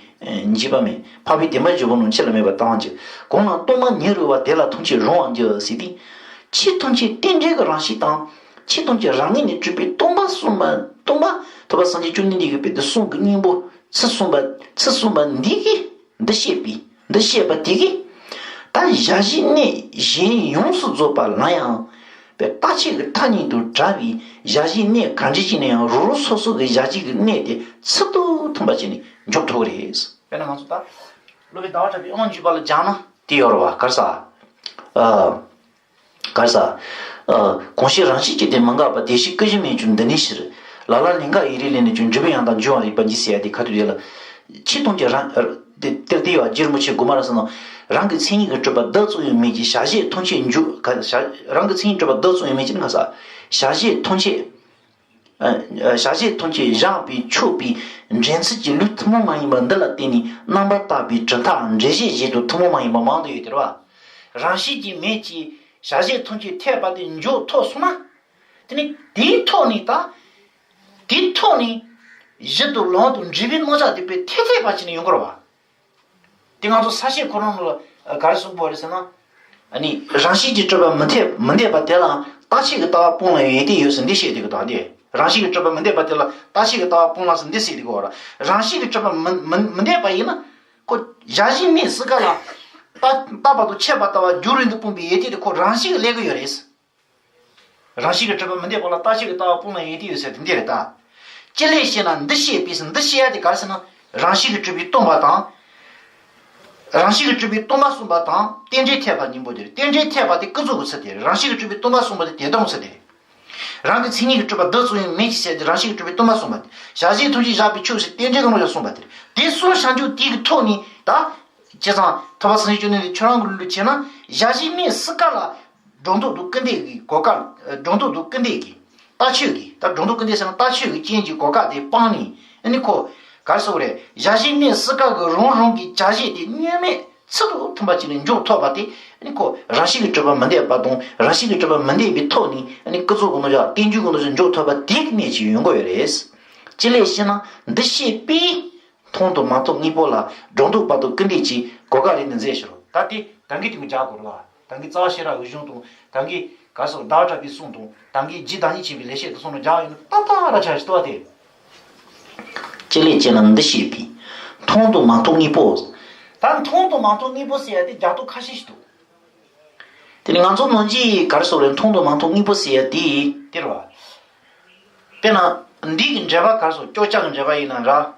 འཇིག་པ་མེད། འཕགས་པའི་བདེན་པ་བཞི་པོ་རྣམས་ཆད་ལ་མེད་པར་ཐལ་བར་འགྱུར། གང་ལ་སྟོང་པ་ཉིད་རུང་བ་དེ་ལ་ཐམས་ཅད་རུང་བར་འགྱུར་ཟེར་ཏེ། ཆོས་ཐམས་ཅད་རྟེན་འབྲེལ་གྱི་རང་བཞིན་དང་། ཆོས་ཐམས་ཅད་རང་ངོས་ནས་གྲུབ་པའི་སྟོང་པ་གསུངས་པ། སྟོང་པ་ཐོབ་པ་སངས་རྒྱས་བཅོམ་ལྡན་འདས་ཀྱིས་དཔེ་དེ་གསུང་གི་སྙིང་པོ་ཚུལ་གསུངས་པ། ཚུལ་གསུངས་པ་འདི་གིས་འདི་བཤད་པས། འདི་བཤད་པ་དེ་གིས་ད་ཞལ་བཞེས་གནས་གཞན་ཡོངས་སུ་རྫོགས་པ་ལ་ཡང་། དཔེ་རྟག་ཆད་ཀྱི་མཐའ་གཉིས་དང་བྲལ་བའི་ཞལ་བཞེས་གནས་ག་འདྲ་ཅིག་ན་ཡང་རང་རང་སོ་སོ་གི་ཞལ་བཞེས་ཀྱི་གནས་དེ་ཚུལ་དང་མཐུན་པ་བྱས་ནས་འཇོག་ཐུབ་ཀྱི་རེད། དཔེར་ན་ང་ཚོ་ད་སློབ་དཔོན་ཟླ་བ་གྲགས་པའི་དབང་བརྒྱུད་པ་ལ་སྦྱངས་ན་དེ་ཡོད་རེད་བ། ག་རེ་ཟེར། ཨ། ག་རེ་ཟེར། ཨ། གང་ཕྱིར་རང་བཞིན་གྱིས་དེ་མི་འགགས་པ། དེ་ཕྱིར་སྐུ་བཞི་མེད་ཀྱང་འདི་ནི་ཕྱིར། ལ་ལ་ལིང་ག་ཡིག་རིགས་ལས་ནི་ཀྱང་། འབྲས་བུ་ཡང་དག་འབྱུང་བར་རིགས་པ་འདི་ཟེར་ཡ་དེ་ག་དུས་དེ་ལ། ཆོས་ཐམས་ཅད་རང་། དེ་དེར་དེ་ཡོད་རྗེ་རིན་པོ་ཆེ་དགོངས་པ་རབ་གསལ་ནང་། རང་གི་མཚན་ཉིད་ཀྱིས་གྲུབ་པ་བདག་ཙམ་ཡང་མེད་ཀྱི། ཞལ་བཞེས་ཐམས་ཅད་འཇུག་ག་ཞལ་རང་གི་མཚན་ཉིད་གྲུབ་པ་བདག་ཙམ་ཡང་མེད་ཀྱི་ནི་ག་ས། ཞལ་བཞེས་ཐམས་ཅད། ཨ། ཨ། ཞལ་བཞེས་ཐམས་ཅད་བཞག་པས་ཆོག་པའི་འགྲན་ཚུལ་གྱི་ལུགས་ཐུན་མོང་མ་ཡིན་པ་འདི་ལ་བརྟེན་ནས་རྣམ་པར་དག་པའི་གྲུབ་མཐའམ་འགྲེལ་བཤད་བཞིན་དུ་ཐུན་མོང་མ་ཡིན་པ་མང་དུ་ཡོད་དེ་རེད་བ། རང་བཞིན་གྱིས་མེད་ཀྱི་ཞལ་བཞེས་ཐམས་ཅད་འཐད་པ་དེ་འཇོག་ཐུབ་སོང་ན། དེ་ནི་དེའི་ཐོག་ནས་ད། དེའི་ཐོག་ནས་གཞི་དང་ལམ་དང་འབྲས་བུའི་རྣམ་གཞག་དེ་དཔེ་འཐད་འཐད་པ་བྱས་ནས་ཡོང་གི་རེད་བ། དེ་ང་ཚོ་ས་བཤད་ཁོ་རང་ལ་ག་རེ་གསུངས་པ་རེད་ཟེར་ན། ཨ་ནི་རང་བཞིན་གྱིས་གྲུབ་པ་མི་འཐད་མི་འཐད་པ་དེ་ལའང་རྟག་ཆད་ཀྱི་ལྟ་བ་སྤོང་ལ་ཡང་ཡོན་ཏན་ཡོད་ཟེར་འདི་བཤད་བསྡད་ཀྱི་འདུག་སྟེ། རང་བཞིན་གྱིས་གྲུབ་པ་མི་འཐད་པ་དེ་ལ་རྟག་ཆད་ཀྱི་ལྟ་བ་སྤོང་ལ་ཟེར་འདི་བཤད་བསྡད་ཀྱི་ཡོད་རེད། རང་བཞིན་གྱིས་གྲུབ་པ་མི་མི་མི་འཐད་པ་ཡིན་ན། ཁོ་ཞལ་བཞེས་གནས་སུ་ག་ལ། རྟག་རྟག་པ་དང་ཆད་པ་ལྟ་བ་རྒྱུན་རིང་དུ་སྤོང་བའི་ཡོན་ཏན་དེ་ཁོ་རང་བཞིན་གྱིས་སླེབས་ཀྱི་ཡོད་རེད། རང་བཞིན་གྱིས་གྲུབ་པ་མི་འཐད་པ་ལ་རྟག་ཆད་ཀྱི་ལྟ་བ་སྤོང་ལ་ཡོན་ཏན་ཡོད་ཟེར་དེ་འདི་རེད་ད། ཅི་ལས་ཤེ་ན་འདི་ཤེས་པས་ཟེར་འདི་ཤེས་ཡ་དེ་ག་རེ་ཟེར་ན། རང་བཞིན་གྱིས་གྲུབ་པས་སྟོང་པ་དང་། རང་བཞིན་གྱིས་གྲུབ་པས་སྟོང་པ་གསུངས་པ་དང་རྟེན་འབྲེལ་འཐད་པ་གཉིས་པོ་དེ་རེད། རྟེན་འབྲེལ་འཐད་པ་དེ་ཀུན་རྫོབ་ཀྱི་ཚུལ་དེ་རེད། རང་བཞིན་གྱིས་གྲུབ་པས་སྟོང་པ་གསུངས་པ་དེ་དེ་ལྟ་བུའི་ཚུལ་དེ་རེད། རང་གི་མཚན་ཉིད་ཀྱིས་གྲུབ་པ་བདག་ཙམ་ཡང་མེད་ཅེས་བཤད་དེ་རང་བཞིན་གྱིས་གྲུབ་པས་སྟོང་པ་གསུངས་པ་དེ། ཞལ་བཞེས་ཐམས་ཅད་བཞག་པས་ཆོག་ཅེས་རྟེན་འབྲེལ་གྱི་རྣམ་གཞག་གསུངས་པ་དེ་རེད། དེ་གསུངས་བྱང་ཆུབ་དེ་གི་ཐོག་ནས་ད། བྱས་ཙང་ཐོབ་པ་སངས་རྒྱས་བཅོམ་ལྡན་འདས་ཁྱོད་རང་གི་ལུགས་བྱས་ན་ཞལ་བཞེས་གནས་སུ་ག་ལ། སྒྲོ་འདོགས་དང་སྐུར་འདེབས་ཀྱི་གོ་སྐབས། སྒྲོ་འདོགས་དང་སྐུར་འདེབས་ཀྱི། ལྟ་ཆོས་ཀྱི་ད་སྒྲོ་འདོགས་སྐུར་འདེབས་ཟེར་ན་ལྟ་ཆོས་ཀྱི་རྐྱེན་གྱིས་གོ་སྐབས་དེ་སྤངས་ནས་ཨ་ནི་ཁོ། ག་རེ་ཟེར་དགོས་རེད། ཞལ་བཞེས་གནས་སུ་ག་གི་རང་རང་གི་བྱ་བྱེད་དེ་བསྙོན་མེད་ཚུལ་དང་མཐུན་པ་ཅིག་ལ་འཇོག་ཐུབ་པ་དེ་ཨ་ནི་ཁོ་རང་བཞིན་གྱིས་གྲུབ་པ་མི་འཐད་པ་དང་རང་བཞིན་གྱིས་གྲུབ་པ་མི་འཐད་པའི་ཐོག་ནས་ཨ་ནི་ཀུན་རྫོབ་ཀྱི་རྣམ་གཞག་རྟེན་འབྱུང་གི་རྣམ་གཞག་འཇོག་ཐུབ་པ་དེ་གི་གནད་ཅིག་ཡོང་གི་ཡོད་རེད། ཅི་ལས་ཤེ་ན་འདི་ཤེས་པས། མཐོང་དང་མ་མཐོང་གཉིས་པོ་ལ་སྒྲོ་འདོགས་པ་དང་སྐུར་འདེབས་ཀྱིས་གོ་སྐབས་རེ་འདི་མཛད་ཕྱིར་རོ། ད་དེ་ད་གིན་དེ་མོ་རྒྱག་དགོས་རེད་བ། ད་གིན་རྩ་བ་ཤེས་རབ་འོད་གཞུང་དང་ད་གིན་ག་སོགས་ཟླ་བ་གྲགས་པའི་གསུང་དང་ད་གིན་རྗེ་བདག་ཉིད་ཆེན་པོའི་ལེགས་བཤད་དུ་གསུངས་ནས་རྒྱག་ཡོད་ན་ཏག་ཏག་ར་ཆགས་ཤི་ཏོ་དེ། ཅི་ལས་ཅི་ན་འདི་ཤེས་པས། མཐོང་དང་མ་མཐོང་གཉིས་པོ། ད་མཐོང་དང་མ་མཐོང་གཉིས་པོ་ཟེར་ཡ་དེ་རྒྱག་ཐོག་ཁ་ཤས་ཤིག་འདུག་དེ་ནི་ང་ཚོ་ནང་གི་ག་རེ་ཟེར་རེད། མཐོང་དང་མ་མཐོང་གཉིས་པོ་ཟེར་ཡ་དེ་དེ་རེད་བ། དཔེར་ན་འདི་གི་འགྲེལ་པ་ག་རེ་ཟེར་ཀྱོག་ཀྱོག་གི་འགྲེལ་པ་ཡིན་ན་ར།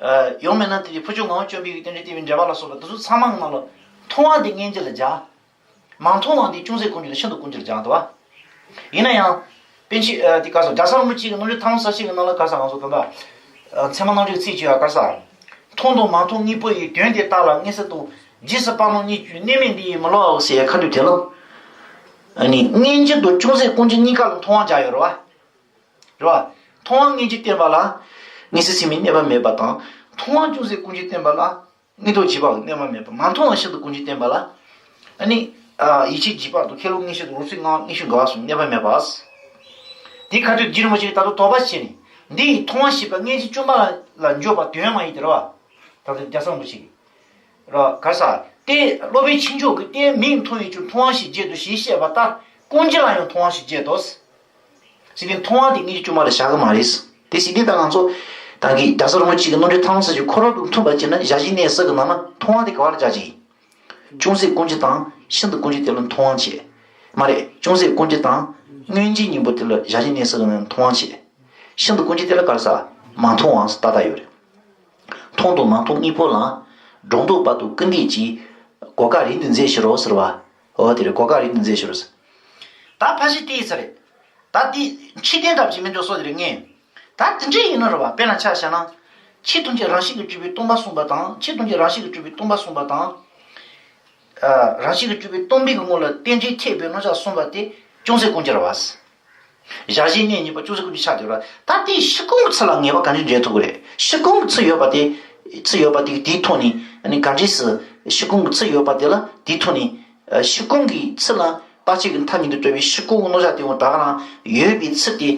ཡང་མིན་ན་དེ་ཕུར་ལྕོག་ངག་དབང་བཅོམ་པའི་གི་རྟེན་འབྲེལ་བསྟན་པའི་འགྲེལ་པ་ལ་སོགས་པ་དེ་ཚོ་ཚང་མ་གི་ནང་ལ་མཐོང་བ་དེ་སྔོན་འཇུག་ལ་སྦྱར། མ་མཐོང་བ་དེ་ཅུང་ཟད་ཀུན་འབྱེད་ལ་ཤིན་ཏུ་ཀུན་འབྱེད་ལ་སྦྱར་འདུག་བ། ཡིན་ན་ཡང་། པཎ་ཆེན་དེ་ག་རེ་ཟེར་རྒྱལ་ཚབ་རིན་པོ་ཆེ་གི་རྣམ་འཕྲུལ་ཐལ་མོ་སྦྱར་བཤད་ཀྱི་ནང་ལ་ག་རེ་ཟེར་ང་ཚོ་ག་འདྲ། ཚད་མ་རྣམ་འགྲེལ་ཚིག་བཅུ་ཡ་ག་རེ་ཟེར། མཐོང་དང་མ་མཐོང་གཉིས་པོ་ཡི་དོན་དེ་ལྟ་ལ་མངོན་གསལ་དང་རྗེས་སུ་དཔག་ནོར་གཉིས་ཀྱི་གནས་མིན་འདི་ཡིས་མི་སླུ་བའོ་ཟེར་ཡ་ཁ་ཐུག་དེ་ལ། ཨ་ནི་སྔོན་འཇུག་དང་ཅུང་ཟད་ཀུན་འབྱེད་གཉིས་ཀ་ལ་མཐོང་བ་སྦྱར་ཡོད་རེད་བ། རེད་བ། མཐོང་བ་སྔོན་འཇུག་བསྟན་པ་ལ། མངོན་གསལ་ཚད་མའི་གནས་པ་མེད་པ་དང་། མཐོང་བ་ཅུང་ཟད་ཀུན་འབྱེད་བསྟན་པ་ལ། དངོས་ཐོག་རྗེས་དཔག་གི་གནས་པ་མེད་པ། མ་མཐོང་བ་ཤིན་ཏུ་ཀུན་འབྱེད་བསྟན་པ་ལ། ཨ་ནི། ཡིད་ཆེས་རྗེས་དཔག་དང་ཁེ་ལོ་མངོན་ཤེས་དང་རང་ཚུལ་ངང་མངོན་ཤེས་འགལ་བ་གསུམ་གནས་པ་མེད་པ། དེའི་ཁ་ཐུག་རྗེ་རིན་པོ་ཆེས་ད་དུང་དོགས་པ་བྱས་ནས། འདི་ཡིས་མཐོང་བ་ཞེས་པ་སྔོན་འཇུག་བཅོས་མ་ལ་འཇོག་པ་དོན་མ་ཡིན་ཏེ་རེད་བ། ད་ལྟ་རྒྱལ་ཚབ་རིན་པོ་ཆེ་གིས། ར་ག་རེ་ཟེར། ཏེ་སློབ་དཔོན་ཆོས་མཆོག་གིས་ཏེ་མིག་མཐོང་བས་ཀྱང་མཐོང་བ་ཞེས་བརྗོད་དོ་ཞེས་བཤད་པ་ལྟར་ཀུན་རྒྱལ་ལ་ཡང་མཐོང་བ་ཞེས་བརྗོད་དོ། ཟེར་ཏེ་མཐོང་བ་དེ་སྔོན་འཇུག་བཅོས་མ་ལ་བཞག་གི་མ་རེད། དེ་ཟེར་ཏེ་ད་ང་ཚོ་ད་གིན་རྒྱལ་ཚབ་རིན་པོ་ཆེ་གི་རྣམ་འཕྲུལ་ཐལ་མོ་སྦྱར་བའི་ཁོ་རང་དང་མཐུན་པ་བྱས་ན་ཞལ་བཞེས་གནས་སུ་གི་ནང་ན་མཐོང་བ་དེ་ག་བ་ལ་སྦྱར་གྱི་ཡིན། ཅུང་ཟད་ཀུན་འབྱེད་དང་ཤིན་ཏུ་ཀུན་འབྱེད་དེ་ལ་མཐོང་བ་བྱེད། མ་རེད། ཅུང་ཟད་ཀུན་འབྱེད་དང་སྔོན་འཇུག་གཉིས་པོ་དེ་ལ་ཞལ་བཞེས་གནས་སུ་གི་ནང་ན་མཐོང་བ་བྱེད། ཤིན་ཏུ་ཀུན་འབྱེད་དེ་ལ་ག་རེ་ཟེར། མ་མཐོང་བ་ཟེར་ཏག་ཏག་ཡོད་རེད། མཐོང་དང་མ་མཐོང་གཉིས་པོ་ལ་སྒྲོ་འདོགས་པ་དང་སྐུར་འདེབས་ཀྱིས་གོ་སྐབས་རེ་འདི་མཛད་ཕྱིར་རོ་ཟེར་བ། འོ་དེ་རེད། གོ་སྐབས་རེ་འདི་མཛད་ཕྱིར་རོ་ཟེར། ད་ཕལ་ཆེར་དེ་ཡིན་ས་རེད། ད་དེ་ཕྱི་དོན་འདྲ་ཅིག་མི་འགྲོ་སོ་དེ་རེད་ངས། ད་དེ་འདྲ་ཡིན་ནོ་རེད་བ། དཔེར་ན་ཆ་བཞག་ན། ཆོས་ཐམས་ཅད་རང་བཞིན་གྱིས་གྲུབ་པས་སྟོང་པ་གསུངས་པ་དང་། ཆོས་ཐམས་ཅད་རང་བཞིན་གྱིས་གྲུབ་པས་སྟོང་པ་གསུངས་པ་དང་། ཨ། རང་བཞིན་གྱིས་གྲུབ་པས་སྟོང་པའི་ངོ་ལ་རྟེན་འབྲེལ་འཐད་པའི་རྣམ་གཞག་གསུངས་པ་དེ་ཅུང་ཟད་ཀུན་འབྱེད་རེད་བ། ཞལ་བཞེས་གནས་གཉིས་པོ་ཅུང་ཟད་ཀུན་འབྱེད་ཆགས་བསྡད་རེད་བ། ད་དེ་ཕྱི་སྐུང་གི་ཚུལ་ལ་ངེས་པ་ག་འདྲས་འབྱེད་ཐུབ་ཀྱི་རེད། ཕྱི་སྐུང་གི་ཚུལ་ཡོད་པ་དེ། ཚུལ་ཡོད་པ་དེ་དེའི་ཐོག་ནས་ཨ་ནི་ག་འདྲས་སུ། ཕྱི་སྐུང་གི་ཚུལ་ཡོད་པ་དེ་ལ་དེའི་ཐོག་ནས། ཨ། ཕྱི་སྐུང་གི་ཚུལ་ལ་རྟག་ཆད་ཀྱི་མཐའ་གཉིས་དང་བྲལ་བའི་ཕྱི་སྐུང་གི་རྣམ་གཞག་དེ་འོང་ད་ག་རང་ཡོད་པའི་ཚུལ་དེ་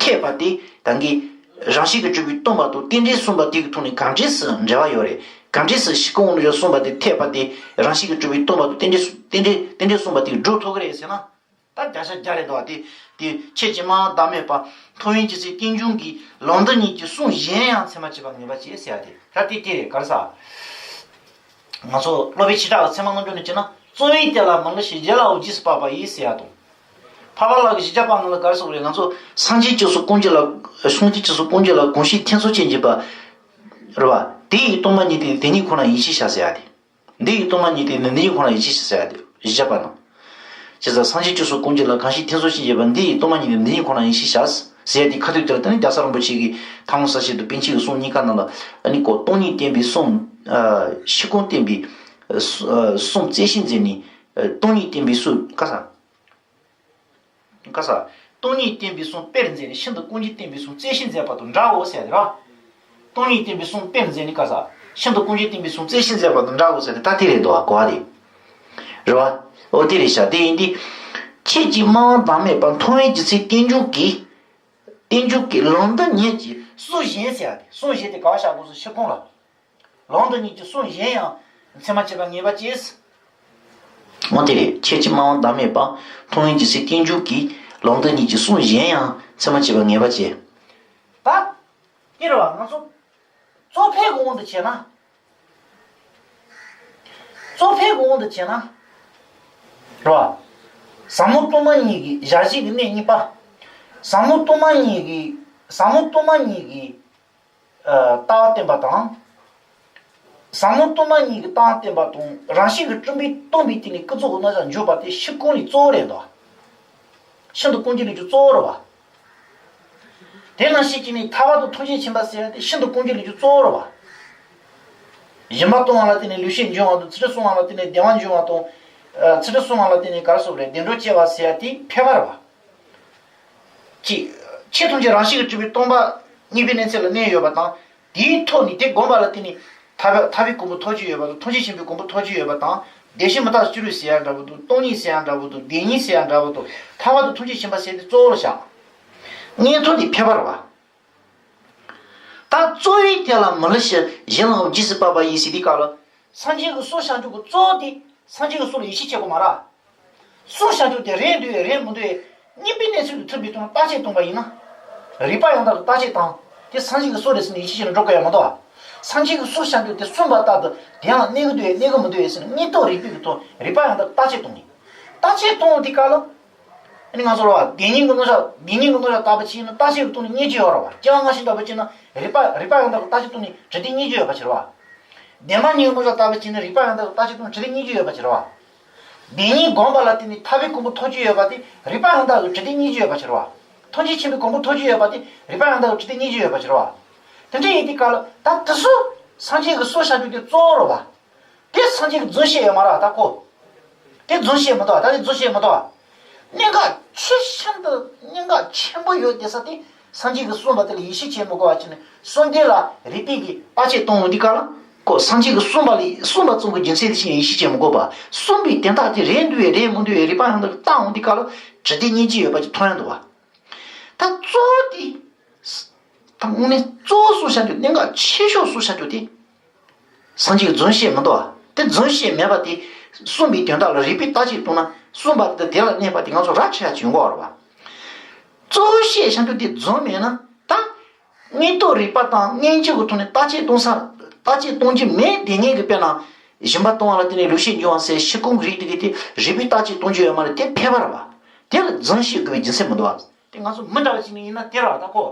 འཐད་པ་དེ་ད་གིན་རང་བཞིན་གྱིས་གྲུབ་པས་སྟོང་པ་དང་རྟེན་འབྲེལ་གསུངས་པ་དེ་གི་ཐོག་ནས་ག་འདྲས་སུ་འབྲེལ་བ་ཡོད་རེད། ག་འདྲས་སུ་ཕྱི་སྐུང་གི་རྣམ་གཞག་གསུངས་པ་དེ་འཐད་པ་དེ་རང་བཞིན་གྱིས་གྲུབ་པས་སྟོང་པ་དང་རྟེན་འབྲེལ་རྟེན་འབྲེལ་རྟེན་འབྲེལ་གསུངས་པ་དེ་གིས་སྒྲུབ་ཐུབ་ཀྱི་རེད་ཟེར་ན། ད་བརྒྱ་ཆ་བརྒྱ་རེད་དོ། དེ་དེ་ཁྱེད་ཀྱིས་སྨྲ་བ་བདག་མེད་པ། མཐོང་བའི་རྒྱུ་མཚན་རྟེན་འབྱུང་གིས། ལམ་འདི་ཉིད་ཀྱི་གསུང་གཞན་ཡང་། ཚད་མ་མཆིས་པ་ངེས་པར་བྱས་ཟེར་ཡ་དེ་ར། དེ་དེ་རེད། ག་རེ་ཟ། ང་ཚོ་སློབ་དཔོན་ཆོས་གྲགས་ཀྱི་ཚད་མ་རྣམ་འཇོག་ནས་བྱས་ན། རྩོལ་བས་དེ་ལ་མི་སླུ་ཞིང་། བྱིན་རླབས་འོད་ཀྱིས་སྤགས་པ་ཡིས་ཟེར་ཡ་དང་། འཕགས་པ་ལྷ་གི་བཞི་བརྒྱ་པ་ནང་ལ་ག་རེ་གསུངས་རེད། ང་ཚོ་སངས་རྒྱས་ཀྱི་གསུང་ཀུན་གྱི་ལ། སངས་རྒྱས་ཀྱི་གསུང་ཀུན་གྱི་ལ། གང་ཞིག་ཐེ་ཚོམ་ཅན་གྱིས་པ། རེད་བ། དེ་ཡི་སྟོང་པ་ཉིད་དེ། དེ་ཉིད་ཁོ་ན་ཡིད་ཆེས་བྱ་ཟེར་ཡ་དེ། འདི་ཡི་སྟོང་པ་ཉིད་དེ་ནི། འདི་ཡི་ཁོ་ན་ཡིད་ཆེས་བྱ་ཟེར་ཡ་དེ་བཞི་བརྒྱ་པ་ནང་། བྱས་ཙང་སངས་རྒྱས་ཀྱི་གསུང་ཀུན་གྱི་ལ། གང་ཞིག་ཐེ་ཚོམ་ཅན་གྱིས་པ། འདི་ཡི་སྟོང་པ་ཉིད་དེ། འདི་ཉིད་ཁོ་ན་ཡིད་ཆེས་བྱ་ཟེར་ཡ་དེ། ཁ་ཐུག་དེར་ད་ནི་རྒྱལ་ཚབ་རིན་པོ་ཆེ་གིས་ཐལ་མོ་སྦྱར་བྱེད་དུ་པཎ་ཆེན་གྱི་གསུང་གཉིས་ཀ་ནང་ལ། ཨ་ནི་ཁོ་སྟོང་ཉིད་བསྟན་པའི་གསུང་། ཨ་ཤིན་ཀུན་བསྟན་པའི་གསུང་རྩལ་ཤེས་མཛད་ནས། ཨ་སྟོང་ཉིད་བསྟན་པའི་གསུང་ག་ས། ག་ས། སྟོང་ཉིད་བསྟན་པའི་གསུང་དཔེར་མཛད་ནས། ཤིན་ཏུ་ཀུན་གྱིས་བསྟན་པའི་གསུང་རྩལ་ཤེས་མཛད་པ་དང་འདྲའོ་ཟེར་ཏེ་ར། སྟོང་ཉིད་བསྟན་པའི་གསུང་དཔེར་མཛད་ནས་ག་ས། ཤིན་ཏུ་ཀུན་གྱིས་བསྟན་པའི་གསུང་རྩལ་ཤེས་མཛད་པ་དང་འདྲའོ་ཟེར་ཏེ། ད་དེ་རེད་དོ། གོ་བ་དེ་རེད་བ། འོ་དེ་རེད་ཤག་དེ་ཡིན་དུས། ཁྱེད་ཀྱིས་སྨྲ་བ་བདག་མེད་པ། མཐོང་བའི་རྒྱུ་མཚན་རྟེན་འབྱུང་གིས། རྟེན་འབྱུང་གིས། ལམ་འདི་ཉིད་ཀྱི་གསུང་གཞན་ཟེར་ཡ་དེ། གསུང་གཞན་དེ་ག་བ་བཞག་དགོས་སོ། ཤིན་ཀུན་ལ། ལམ་འདི་ཉིད་ཀྱི་གསུང་གཞན་ཡང་། ཚད་མ་མཆིས་པ་ངེས་པར་བྱས། འོ་དེ་རེད། ཁྱེད་ཀྱིས་སྨྲ་བ་བདག་མེད་པ། མཐོང་བའི་རྒྱུ་མཚན་རྟེན་འབྱུང་གིས། ལམ་འདི་ཉིད་ཀྱི་གསུང་གཞན་ཡང་། ཚད་མ་མཆིས་པ་ངེས་པར་བྱས། ད་དེ་རེད་བ། ང་ཚོ་གཙོ་ཕལ་གྱི་དབང་དུ་བྱས་ན། གཙོ་ཕལ་གྱི་དབང་དུ་བྱས་ན། རེད་བ། ཟབ་མོ་སྟོང་པ་ཉིད་ཀྱི། ཞར་བཞག་གི་གནད་གཉིས་པ། ཟབ་མོ་སྟོང་པ་ཉིད་ཀྱི། ཟབ་མོ་སྟོང་པ་ཉིད་ཀྱི། ཨ་ལྟ་བ་བསྟན་པ་དང་། ཟབ་མོ་སྟོང་པ་ཉིད་ཀྱི་ལྟ་བ་བསྟན་པ་དང་། རང་བཞིན་གྱིས་གྲུབ་པས་སྟོང་པའི་སྟེང་ནས་ཀུན་རྫོབ་ཀྱི་རྣམ་གཞག་འཇོག་པ་དེ་ཤིན་ཀུན་ལས་གཙོ་བོ་རེད་དོ། ཤིན་ཏུ་ཀུན་གྱིས་ལས་ཀྱི་གཙོ་བོ་རེད་བ། དེ་ནང་བཞིན་གྱིས་ནི་ཐར་པ་དང་ཐམས་ཅད་མཁྱེན་པ་ཟེར་ཡ་དེ་ཤིན་ཏུ་ཀུན་གྱིས་ལས་ཀྱི་གཙོ་བོ་རེད་བ། སྦྱིན་པ་གཏོང་བ་ལ་བརྟེན་ནས་ལེགས་བཤད་འབྱུང་བ་དང་། ཚིག་འབྲུ་གསུང་བ་ལ་བརྟེན་ནས་བདེ་བ་འབྱུང་བ་དང་། ཨ་ཚིག་འབྲུ་གསུང་བ་ལ་བརྟེན་ནས་ག་རེ་ཟེར་དགོས་རེད། བདེ་འགྲོར་སྐྱེ་བ་ཟེར་ཡ་དེ་ཕལ་པ་རེད་བ། གཅིག་ཆོས་ཐམས་ཅད་རང་བཞིན་གྱིས་གྲུབ་པའི་སྟོང་པ་ཉིད་པའི་གནས་ཚུལ་ལ་གནས་ཡོད་པ་དང་། དེའི་ཐོག་ནས་དེ་བསྒོམས་པ་ལ་བརྟེན་ནས་ཐར་པ། ཐར་པའི་གོ་འཕང་ཐོབ་རྒྱུ་ཡོད་པ་དང་། ཐམས་ཅད་མཁྱེན་པའི་གོ་འཕང་ཐོབ་རྒྱུ་ཡོད་པ་དང་། བདེ་གཤེགས་མི་རྟག་སྤྱི་རོད་ཟེར་ཡ་འདྲ་པོ་དང་། སྟོང་ཉིད་ཟེར་ཡ་འདྲ་པོ་དང་། བདེན་གཉིས་ཟེར་ཡ་འདྲ་པོ་དང་། ཐར་པ་དང་ཐམས་ཅད་མཁྱེན་པ་ཟེར་དེ་གཙོ་བོར་བཞག་གནས་ཐོག་དེ་ཕལ་པ་རེད་བ། ད་རྩོལ་བས་དེ་ལ་མི་སླུ་ཞིང་། བྱིན་རླབས་འོད་ཀྱིས་སྤགས་པ་ཡིས་ཟེར་དུས་སྐབས་ལ། སངས་རྒྱས་ཀྱི་གསུང་བཤད་རྒྱུ་གི་གཙོ་བོ་དེ་སངས་རྒྱས་ཀྱི་གསུང་ལ་ཡིད་ཆེས་བྱེད་དགོས་མ་རེད། གསུང་བཤད་རྒྱུ་དེ་རེད་འདུག་གས་རེད་མི་འདུག་གས། གཉིས་པའི་གནས་ཚུལ་དུ་ཐུག་པའི་དུས་ན་བརྟག་དཔྱད་གཏོང་བ་ཡིན་ན། རིགས་པ་ཡང་དག་གི་བརྟག་དཔྱད་བཏང་། དེ་སངས་རྒྱས་ཀྱི་གསུང་རེད་ཟེར་ནས་ཡིད་ཆེས་བྱས་ནས་འགྲོ་དགོས་ཡ་མི་འདུག་གས། སངས་རྒྱས་ཀྱི་གསུང་བཤད་རྒྱུ་དེ་གསུངས་པ་ལྟར་དུ་དེ་ཡང་གནས་ཀྱི་འདུག་གས་གནས་ཀྱི་མི་འདུག་གས་ཟེར་ནས་དངོས་ཐོག་རིགས་པའི་གི་ཐོག་རིགས་པ་ཡང་དག་གི་བརྟག་དཔྱད་གཏོང་ནས། བརྟག་དཔྱད་གཏོང་བའི་དུས་སྐབས་ལ། ཨ་ནི་ང་ཚོ་ལ་བདེན་གཉིས་ཀྱི་རྣམ་གཞག་བདེན་གཉིས་ཀྱི་རྣམ་གཞག་ལྟ་བུ་བྱས་ན་བརྟག་དཔྱད་ཀྱི་ཐོག་ནས་རྙེད་རྒྱུ་ཡོད་རེད་བ། སྐྱེ་བ་སྔ་ཕྱི་ལྟ་བུ་བྱས་ན་རིགས་པ་རིགས་པ་ཡང་དག་གི་བརྟག་དཔྱད་ཐོག་ནས་དྲི་བདེན་རྙེད་རྒྱུ་ཡོད་པ་བྱེད་རེད་བ། བདེན་པ་གཉིས་ཀྱི་རྣམ་གཞག་ལྟ་བུ་བྱས་ན་རིགས་པ་ཡང་དག་གི་བརྟག་དཔྱད་ཐོག་ནས་དྲི་བདེན་རྙེད་རྒྱུ་ཡོད་པ་བྱེད་རེད་བ། བདེན་གཉིས་བསྒོམས་པ་ལ་བརྟེན་ནས་ཐར་པའི་གོ་འཕང་ཐོབ་རྒྱུ་ཡོད་པ་དེ་རིགས་པ་ཡང་དག་གི་དྲི་བདེན་རྙེད་རྒྱུ་ཡོད་པ་བྱེད་རེད་བ། ཐམས་ཅད་མཁྱེན་པའི་གོ་འཕང་ཐོབ་རྒྱུ་ཡོད་པ་དེ་རིགས་པ་ཡང་དག་གི་དྲི་བདེན་རྙེད་རྒྱུ་ཡོད་པ་བྱེད་རེད་བ། དེ་འདྲ་ཡིན་དུས་སྐབས་ལ་ད་དེ་ཚོ་སངས་རྒྱས་ཀྱི་གསུང་བཤད་རྒྱུ་དེ་གཙོ་བོ་རེད་བ། དེ་སངས་རྒྱས་ཀྱིས་རྫུན་བཤད་ཡོད་མ་རེད་ད་ཁོ། དེ་རྫུན་བཤད་མི་འདུག་ད་དེ་རྫུན་བཤད་མི་འདུག་གནད་འགག་ཆེ་ཤིན་ཏུ་གནད་འགག་ཆེན་པོ་ཡོད་དེ་ས་དེ་སངས་རྒྱས་ཀྱིས་གསུངས་པ་དེ་ལ་ཡིད་ཆེས་བྱེད་མི་དགོས་པ་བྱས་ནས་གསུང་དེ་ལ་རིགས་པས་ཀྱི་བརྟག་དཔྱད་གཏོང་འོང་དུས་སྐབས་ལ་ཁོ་སངས་རྒྱས་ཀྱིས་གསུངས་པ་ལ་གསུངས་པ་ཙམ་གྱི་རྒྱུ་མཚན་དེ་ཞིག་ཡིད་ཆེས་བྱེད་མི་དགོས་པ། གསུངས་པའི་དོན་དག་དེ་རེད་འདུག་བས་རེད་མི་འདུག་བས་རིགས་པ་ཡང་དག་བརྟག་འོང་དུས་སྐབས་ལ་དྲི་བདེན་རྙེད་རྒྱུ་ཡོད་པ་ཅིག་མཐོང་ཡ་འདུག་བ། ད་གཙོ་བོ་དེ། ད་དངོས་གནས་གཙོ་བོ་གསུང་བཤད་རྒྱུ་གནད་འགག་ཆེ་ཤོས་གསུང་བཤད་རྒྱུ་དེ། སངས་རྒྱས་ཀྱིས་རྫུན་བཤད་མི་འདུག་བ། དེ་རྫུན་བཤད་མེད་པ་དེ། གསུངས་པའི་དོན་དག་ལ་རིགས་པས་བརྟག་དཔྱད་གཏོང་ན་གསུངས་པ་དེ་དེ་ལ་གནས་པ་དེ་ང་ཚོ་ར་འཕྲོད་ཡ་ཅིག་ཡོང་གི་ཡོད་རེད་བ། གཙོ་བོ་བཤད་བཤད་རྒྱུ་དེ་རྫུན་མེད་ན་ད། དངོས་ཐོག་རིགས་པ་དང་མངོན་སྤྱོད་ཀྱི་ཐོག་ནས་བརྟག་དཔྱད་གཏོང་ས་བརྟག་དཔྱད་གཏོང་རྒྱུ་མེད་དེ་ངེད་ཀྱི་དཔེར་ན། སྦྱིན་པ་གཏོང་བ་ལ་བརྟེན་ནས་ལེགས་བཤད་འབྱུང་བ་ཟེར་ཤིན་ཀུན་གྱི་རིགས་དེ་གའི་དེ་རིགས་པས་བརྟག་དཔྱད་གཏོང་རྒྱུ་ཡོད་མ་རེད་དེ་ཕལ་པ་རེད་བ། དེ་ལ་རྫུན་བཤད་དགོས་པའི་རྒྱུ་མཚན་མི་འདུག་བ། དེ་ང་ཚོ་མི་འདྲ་བ་ཅིག་ནས་ཡིན་ན་དེ་ར་ད་ཁོ།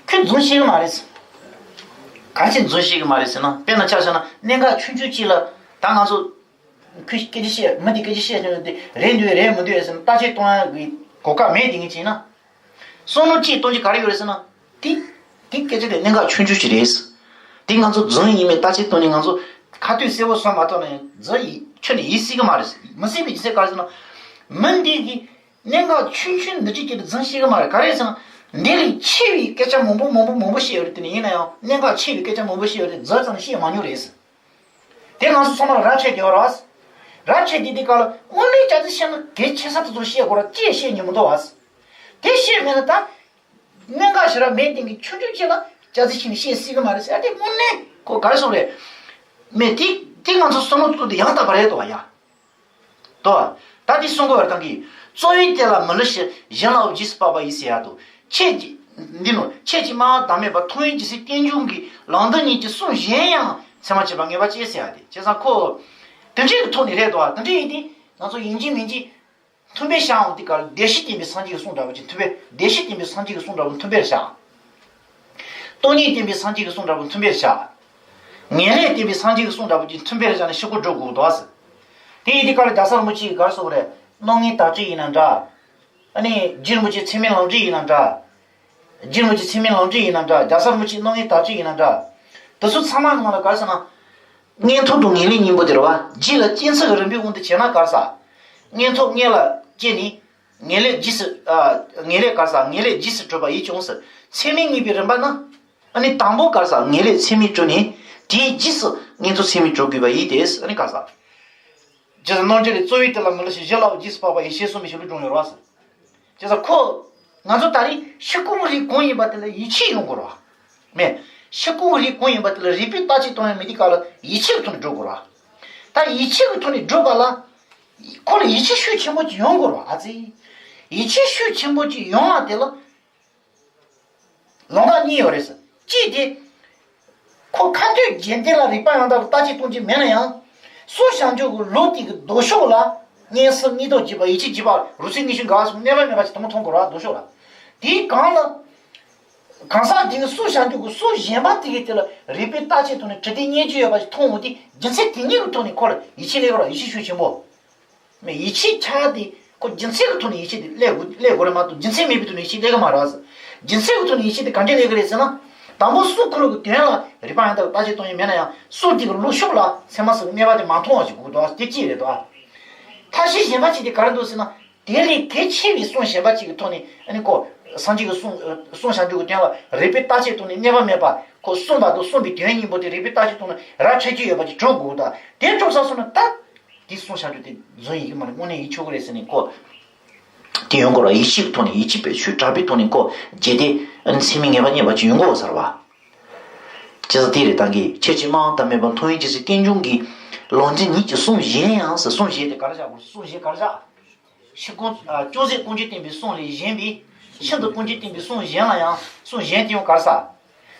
ཁོས་རྫུན་བཤད་གི་མ་རེད། ག་ཅི་རྫུན་བཤད་གི་མ་རེད་ཟེར་ན་དཔེར་ན་ཆ་བཞག་ན་གནད་འགག་ཆུང་ཆུང་ཅིག་ལ་ད་ང་ཚོ། ཁོས་སྐད་ཆ་བཤད་མི་དེ་སྐད་ཆ་བཤད་བྱུང་དེ་རེད་འདུག་རེད་མི་འདུག་ཟེར་ན་བརྟག་དཔྱད་གཏོང་ཡ་གི་གོ་སྐབས་མེད་དེ་ངས་བྱས་ན། བསམ་བློ་གཅིག་གཏོང་རྒྱུ་ག་རེ་ཡོད་རེད་ཟེར་ན། དེ། དེ་སྐད་ཆ་དེ་གནད་འགག་ཆུང་ཆུང་ཞིག་རེད། དེ་ང་ཚོ་རྫུན་ཡིན་མིན་བརྟག་དཔྱད་གཏོང་ནས་ང་ཚོ་ཁ་ཐུག་གསལ་པོ་བཟོ་མ་ཐུབ་ན་ཡང་རྫུན་ཡིན་ཁྱོན་ནས་ཡིན་སྲིད་གི་མ་རེད། མི་སྲིད་པའི་རྒྱུ་མཚན་ག་རེ་ཟེར་ན། མི་འདི་གིས་གནད་འགག་ཆུང་ཆུང་འདི་གཅིག་གི་རྫུན་བཤད་གི་མ་རེད། ག་རེ་ཟེར་ན། འདི་ལས་ཆེ་བའི་སྐད་ཆ་མང་པོ་མང་པོ་མང་པོ་བཤད་ཡོད་རེད། དེ་ནས་ཡིན་ན་ཡང་གནད་འགག་ཆེ་བའི་སྐད་ཆ་མང་པོ་བཤད་ཡོད་རེད། རྫུན་ཙམ་བཤད་མ་མྱོང་རེད། དེ་ང་ཚོ་ཚང་མ་ལ་ར་འཕྲོད་དེ་ཡོད་རེད་བ། ར་འཕྲོད་དེ་དེ་ག་ལ་དངོས་གནས་སྐྱག་རྫུན་བཤད་ན་གལ་ཆེ་ས་དེ་ཚོ་བཤད་དགོས་ར་ཅེས་བཤད་མྱོང་མི་འདུག་བ། དེ་བཤད་མེད་ན་ད། གནད་འགག་ཞེ་དྲག་མེད་དེ་གི་ཆུང་ཆུང་ཅིག་ལ་སྐྱག་རྫུན་བཤད་ནས་བཤད་སྲིད་གི་མ་རེད་ཟེར་དེ་དངོས་གནས་ཁོ་ག་རེ་གསུངས་རེད། མེད་དེ་དེ་ང་ཚོ་བསམ་བློ་བཏང་དེ་ཡང་དག་པ་རེད་དོ་བ་ཡ། དོ་བ། ད་འདི་གསུང་དགོས་པར་བཏང་གི། རྩོལ་བས་དེ་ལ་མི་སླུ་ཞིང་། གཞན་ལའང་རྗེས་སུ་དཔག་པ་ཡིས་ཟེར་ཡ་དོ། ཁྱེད་ཀྱིས་འདི་ནོ། ཁྱེད་ཀྱིས་སྨྲ་བ་བདག་མེད་པ། མཐོང་བས་འཇིགས་སུ་རྟེན་འབྱུང་གི། ལམ་འདི་ཉིད་ཀྱི་གསུང་གཞན་ཡང་། མཚན་མ་བྱས་པ་ངེས་པར་བྱེད་ཟེར་ཡ་དེ། བྱས་ཙང་ཁོ་དེ་འདྲའི་གི་ཐོག་ནས་རེད་དོ། དེ་འདྲ་ཡིན་དུས་ང་ཚོ་ཡིན་གཅིག་མིན་གཅིག་མཐུན་དཔེ་བཞག་འོང་དུས་ག་ལ། བདེ་གཤེགས་བསྟན་པའི་སངས་རྒྱས་ཀྱི་གསུང་འདྲ་པོ་ཅིག་མཐུན་དཔེ། བདེ་གཤེགས་བསྟན་པའི་སངས་རྒྱས་ཀྱི་གསུང་འདྲ་པོ་མཐུན་དཔེར་བཞག་སྟོང་ཉིད་བསྟན་པའི་སངས་རྒྱས་ཀྱི་གསུང་འདྲ་པོ་མཐུན་དཔེར་བཞག་ངེས་ལེགས་བསྟན་པའི་སངས་རྒྱས་ཀྱི་གསུང་འདྲ་པོ་ཅིག་མཐུན་དཔེར་བཞག་ནས་ཤོག་གུ་འགྲོ་དགོས་འདུག་ཟེར། དེ་ཡིན་དུས་ག་ལ་རྒྱལ་སྲས་རིན་པོ་ཆེས་ག་རེ་གསུངས་པ་རེད། རྣམ་ངེས་དག་བྱེད་ཡིན་ན་འདྲ། ཨ་ནི་རྗེ་རིན་པོ་ཆེ་ཚད་མའི་ལམ་འབྲས་ཡིན་ན་འདྲ། རྗེ་རིན་པོ་ཆེ་ཚད་མའི་ལམ་འབྲས་ཡིན་ན་འདྲ། རྒྱལ་སྲས་རིན་པོ་ཆེ་རྣམ་ངེས་དག་བྱེད་ཡིན་ན་འདྲ། དེ་ཚོ་ཚང་མ་ནང་ལ་ག་རེ་ཟེར་ན། མངོན་མཐོ་དང་ངེས་ལེགས་གཉིས་པོ་དེ་རེད་པ། རྗེས་ལ་སྐྱེ་འཚལ་གྱི་རིམ་པའི་དབང་དུ་བྱས་ན་ག་རེ་ཟེར། མངོན་མཐོ་མངོན་ལ་སྐྱེས་ནས། ངེས་ལེགས་རྗེས་སུ། ཨ། ངེས་ལེགས་ག་རེ་ཟེར། ངེས་ལེགས་རྗེས་སུ་གྲུབ་པ་ཡིན་ཀྱང་ཟེར། ཚད་མའི་ངེས་པའི་རིམ་པ་ནི། ཨ་ནི་དང་པོ་ག་རེ་ཟེར། ངེས་ལེགས་ཚད་མས་གྲུབ་ནས། དེའི་རྗེས་སུ་མངོན་མཐོ་ཚད་མས་གྲུབ་དགོས་པ་ཡིན་ཏེ། ཨ་ནི་ག་རེ་ཟེར། རྗེས་སུ་རྣལ་འབྱོར་ལས། རྩོལ་བས་དེ་ལ་མི་སླུ་ཞིང་། གཞན་ལའང་རྗེས་སུ་དཔག་པ་ཡིས། ཞེས་གསུངས་པའི་ཞིབ་ལུ་སྒྲུང་ཡོད་རེད་པ། བྱས་ཙང་ཁོ། ང་ཚོ་ད་རེས་ཤི་ཁུངས་རིགས་གང་ཡིན་པ་དེ་ལ་ཡིད་ཆེས་ཡོང་དགོས་རེད་པ། མེད། ཤི་ཁུངས་རིགས་གང་ཡིན་པ་དེ་ལ་རིགས་པས་བརྟག་དཔྱད་གཏོང་ཡ་མེད་དུས་ག་ལ་ཡིད་ཆེས་ཀྱི་ཐོག་ནས་སྒྲུབ་དགོས་རེད་པ། ད་ཡིད་ཆེས་ཀྱི་ཐོག་ནས་སྒྲུབ་པ་ལ། ཁོ་ལ་ཡིད་ཆེས་ཤུགས་ཆེན་པོ་ཅིག་ཡོང་དགོས་རེད་པ། ཨ་ཙི། ཡིད་ཆེས་ཤུགས་ཆེན་པོ་ཅིག་ཡོང་བ་དེ་ལ། ལམ་ཁ་གཉིས་ཡོད་རེད་ཟེར། གཅིག་དེ། ཁོ་ཁ་ཐུག་རྗེས་འདེད་ལ་རིགས་པ་ཡང་དག་པར་བརྟག་དཔྱད་གཏོང་རྒྱུ་མེད་ན་ཡང་། གསུང་བྱང་ཆུབ་ཀྱི་ལུགས་དེ་གི་ལྡོག་ཕྱོགས་ལ། མངོན་སུམ་གཉིས་ཐོག་བརྒྱུད་པ། ཡིད་ཆེས་བརྒྱུད་པ། རོལ་རྩེད་དངོས་གཞི་འགལ་བ་གསུམ་གནོད་པ་མེད་པ་ཞིག་དེ་མོ་མཐོང་དགོས་རེད་པ། ལྡོག་ཕྱོགས་ལ། དེའི་སྒང་ལ། གང་ཟག་དེ་གི་གསུང་བྱང་ཆུབ་ཀྱི་གསུང་གཞན་པ་དེ་གི་དེ་ལ་རིགས་པས་བརྟག་དཔྱད་གཏོང་ནས་དྲི་དེབ་སྙན་བརྒྱུད་ཡོད་པ་ཞིག་མཐོང་འོང་དུས། རྒྱུ་མཚན་དེ་གཉིས་ཀྱི་ཐོག་ནས་ཁོ་ལ་ཡིད་ཆེས་སླེབས་ཀྱི་རེད་པ། ཡིད་ཆེས་ཤུགས་ཆེན་པོ། མེད། ཡིད་ཆེས་ཆགས་དེ་ཁོ་རྒྱུ་མཚན་གྱི་ཐོག་ནས་ཡིད་ཆེས་དེ་སླེབས་དགོས། སླེབས་དགོས་རེད་མ་གཏོགས་རྒྱུ་མཚན་མེད་པའི་ཐོག་ནས་ཡིད་ཆེས་སླེབས་ཀྱི་མ་རེད་ཟེར། རྒྱུ་མཚན་གྱི་ཐོག་ནས་ཡིད་ཆེས་དེ་གང་འདྲ་སླེབས་ཀྱི་རེད་ཟེར་ན། དང་པོ་གསུང་ཁོ་ལ་གི་དོན་ལ་རིགས་པ་ཡང་དག་བརྟག་དཔྱད་གཏོང་ཡ་མེད་ན་ཡང་། གསུང་དེ་གི་ལྡོག་ཕྱོགས་ལ་མཚན་མ་ཟེར་གནོད་པ་དེ་མ་མཐོང་བ་ཞིག་དགོས་འདུག་དེ་གཅིག་རེད་དོ། ཐབས་ཤེས་གཞན་པ་གཅིག་དེ་ག་རེ་འདུག་ཟེར་ན། དེ་ལས་གལ་ཆེ་བའི་གསུང་གཞན་པ་གཅིག་གི་ཐོག་ནས། ཨ་ནི་ཁོ་སངས་རྒྱས་ཀྱི་གསུང་། གསུང་བྱང་ཆུབ་ཀྱི་དོན་ལ་རིགས་པས་བརྟག་དཔྱད་གཏོང་ནས་གནོད་པ་མེད་པ། ཁོ་གསུངས་པ་དང་གསུངས་པའི་དོན་གཉིས་པོ་དེ་རིགས་པས་བརྟག་དཔྱད་གཏོང་ནས་ར་འཕྲོད་ཀྱི་ཡོད་པ་ཅིག་གྲུབ་དགོས་དང་། དེ་གྲུབ་ཚར་སོང་ན་ད། དེ་གསུང་བྱང་ཆུབ་དེ་རྫུན་ཡིན་གྱི་མ་རེད། དངོས་གནས་ཡིད་ཆོག་གི་རེད་ཟེར་ནས་ཁོ། དེ་ཡོང་དགོས་ར། ཡིད་ཆེས་ཀྱི་ཐོག་ནས། ཡིད་ཆེས་པའི་ཤུགས་དྲག་པོའི་ཐོག་ནས་ཁོ་རྗེས་དེ་མཚན་མའི་ངེས་པ་རྙེད་པ་ཅིག་ཡོང་དགོས་ཟེར་བ། བྱས་ཙང་དེ་རེད། ད་གིན་ཁྱེད་ཀྱིས་སྨྲ་བ་བདག་མེད་པ། མཐོང་བས་འཇིགས་སུ་རྟེན་འབྱུང་གི། ལམ་འདི་ཉིད་ཀྱི་གསུང་གཞན་ཡང་ཟེར། གསུང་གཞན་དེ་ག་རེ་བཞག་དགོས། གསུང་གཞན་ག་རེ་བཞག་ཤི་ཁུངས། ཨ། ཅུང་ཟད་ཀུན་རྒྱལ་བསྟན་པའི་གསུང་ལས་གཞན་པའི། ཤིན་ཏུ་ཀུན་རྒྱལ་བསྟན་པའི་གསུང་གཞན་ལ་ཡང་། གསུང་གཞན་དེ་ཡང་ག་རེ་ཟེར།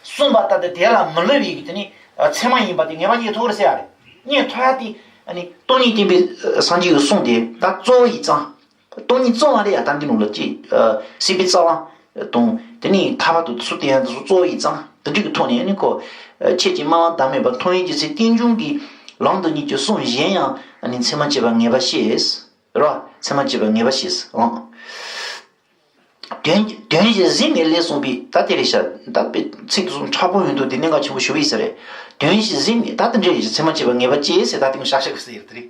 གསུངས་པ་ལྟར་དུ་དེ་ལ་མི་སླུ་བའི་གི་དེ་ནི། ཨ། ཚད་མ་ཡིན་པ་དེ་ངེས་པ་རྙེད་ཐུབ་རེད་ཟེར་ཡ་རེད། རྙེད་ཐུབ་ཡ་དེ། ཨ་ནི་སྟོང་ཉིད་བསྟན་པའི་སངས་རྒྱས་ཀྱི་གསུང་དེ་ད་རྩོལ་བ་ཡིས་གཙང་། སྟོང་ཉིད་གཙང་བ་རེད་ཡ། ད་འདི་ནང་ལ་ཅི། ཨ། སྲིད་པའི་རྩ་བ་དང་། དེ་ནི་ཐར་པ་དང་ཚུར་བསྟན་ཡ་དེ་ཚོ་རྩོལ་བ་ཡིས་གཙང་། དེ་འདྲ་གི་ཐོག་ནས། ཨ་ནི་ཁོ། ཨ། ཁྱེད་ཀྱིས་སྨྲ་བ་བདག་མེད་པ། མཐོང་བས་འཇིགས་སུ་རྟེན་འབྱུང་གི། ལམ་འདི་ཉིད་ཀྱི་གསུང་གཞན་ཡང་། ཨ་ནི་མཚན་མ་བྱས་པ་ངེས་པར་ཤེས། རེད་པ། མཚན་མ་བྱས་པ་ངེས་པར་ཤེས། ཨང་། དོན། དོན་གཞན་གཟིགས་མེད་ལས་གསུངས་པའི། ད་དེ་རེད་ཤག་ད་དཔེ་ཚིག་དེ་ཚོ་མཁྲེགས་པོ་ཡོང་དུས་དེ་གནད་འགག་ཆེན་པོ་ཞེ་པོ་ཡིན་ས་རེད། དོན་གཞན་གཟིགས་མེད། ད་དེ་འདྲ་ཡིན་ཞིང་མཚན་མ་བྱས་པ་ངེས་པར་ཤེས་ཟེར། ད་དེ་ངོ་ཤག་ཤག་གི་ཟེར་ཡོད་དེ་རེད།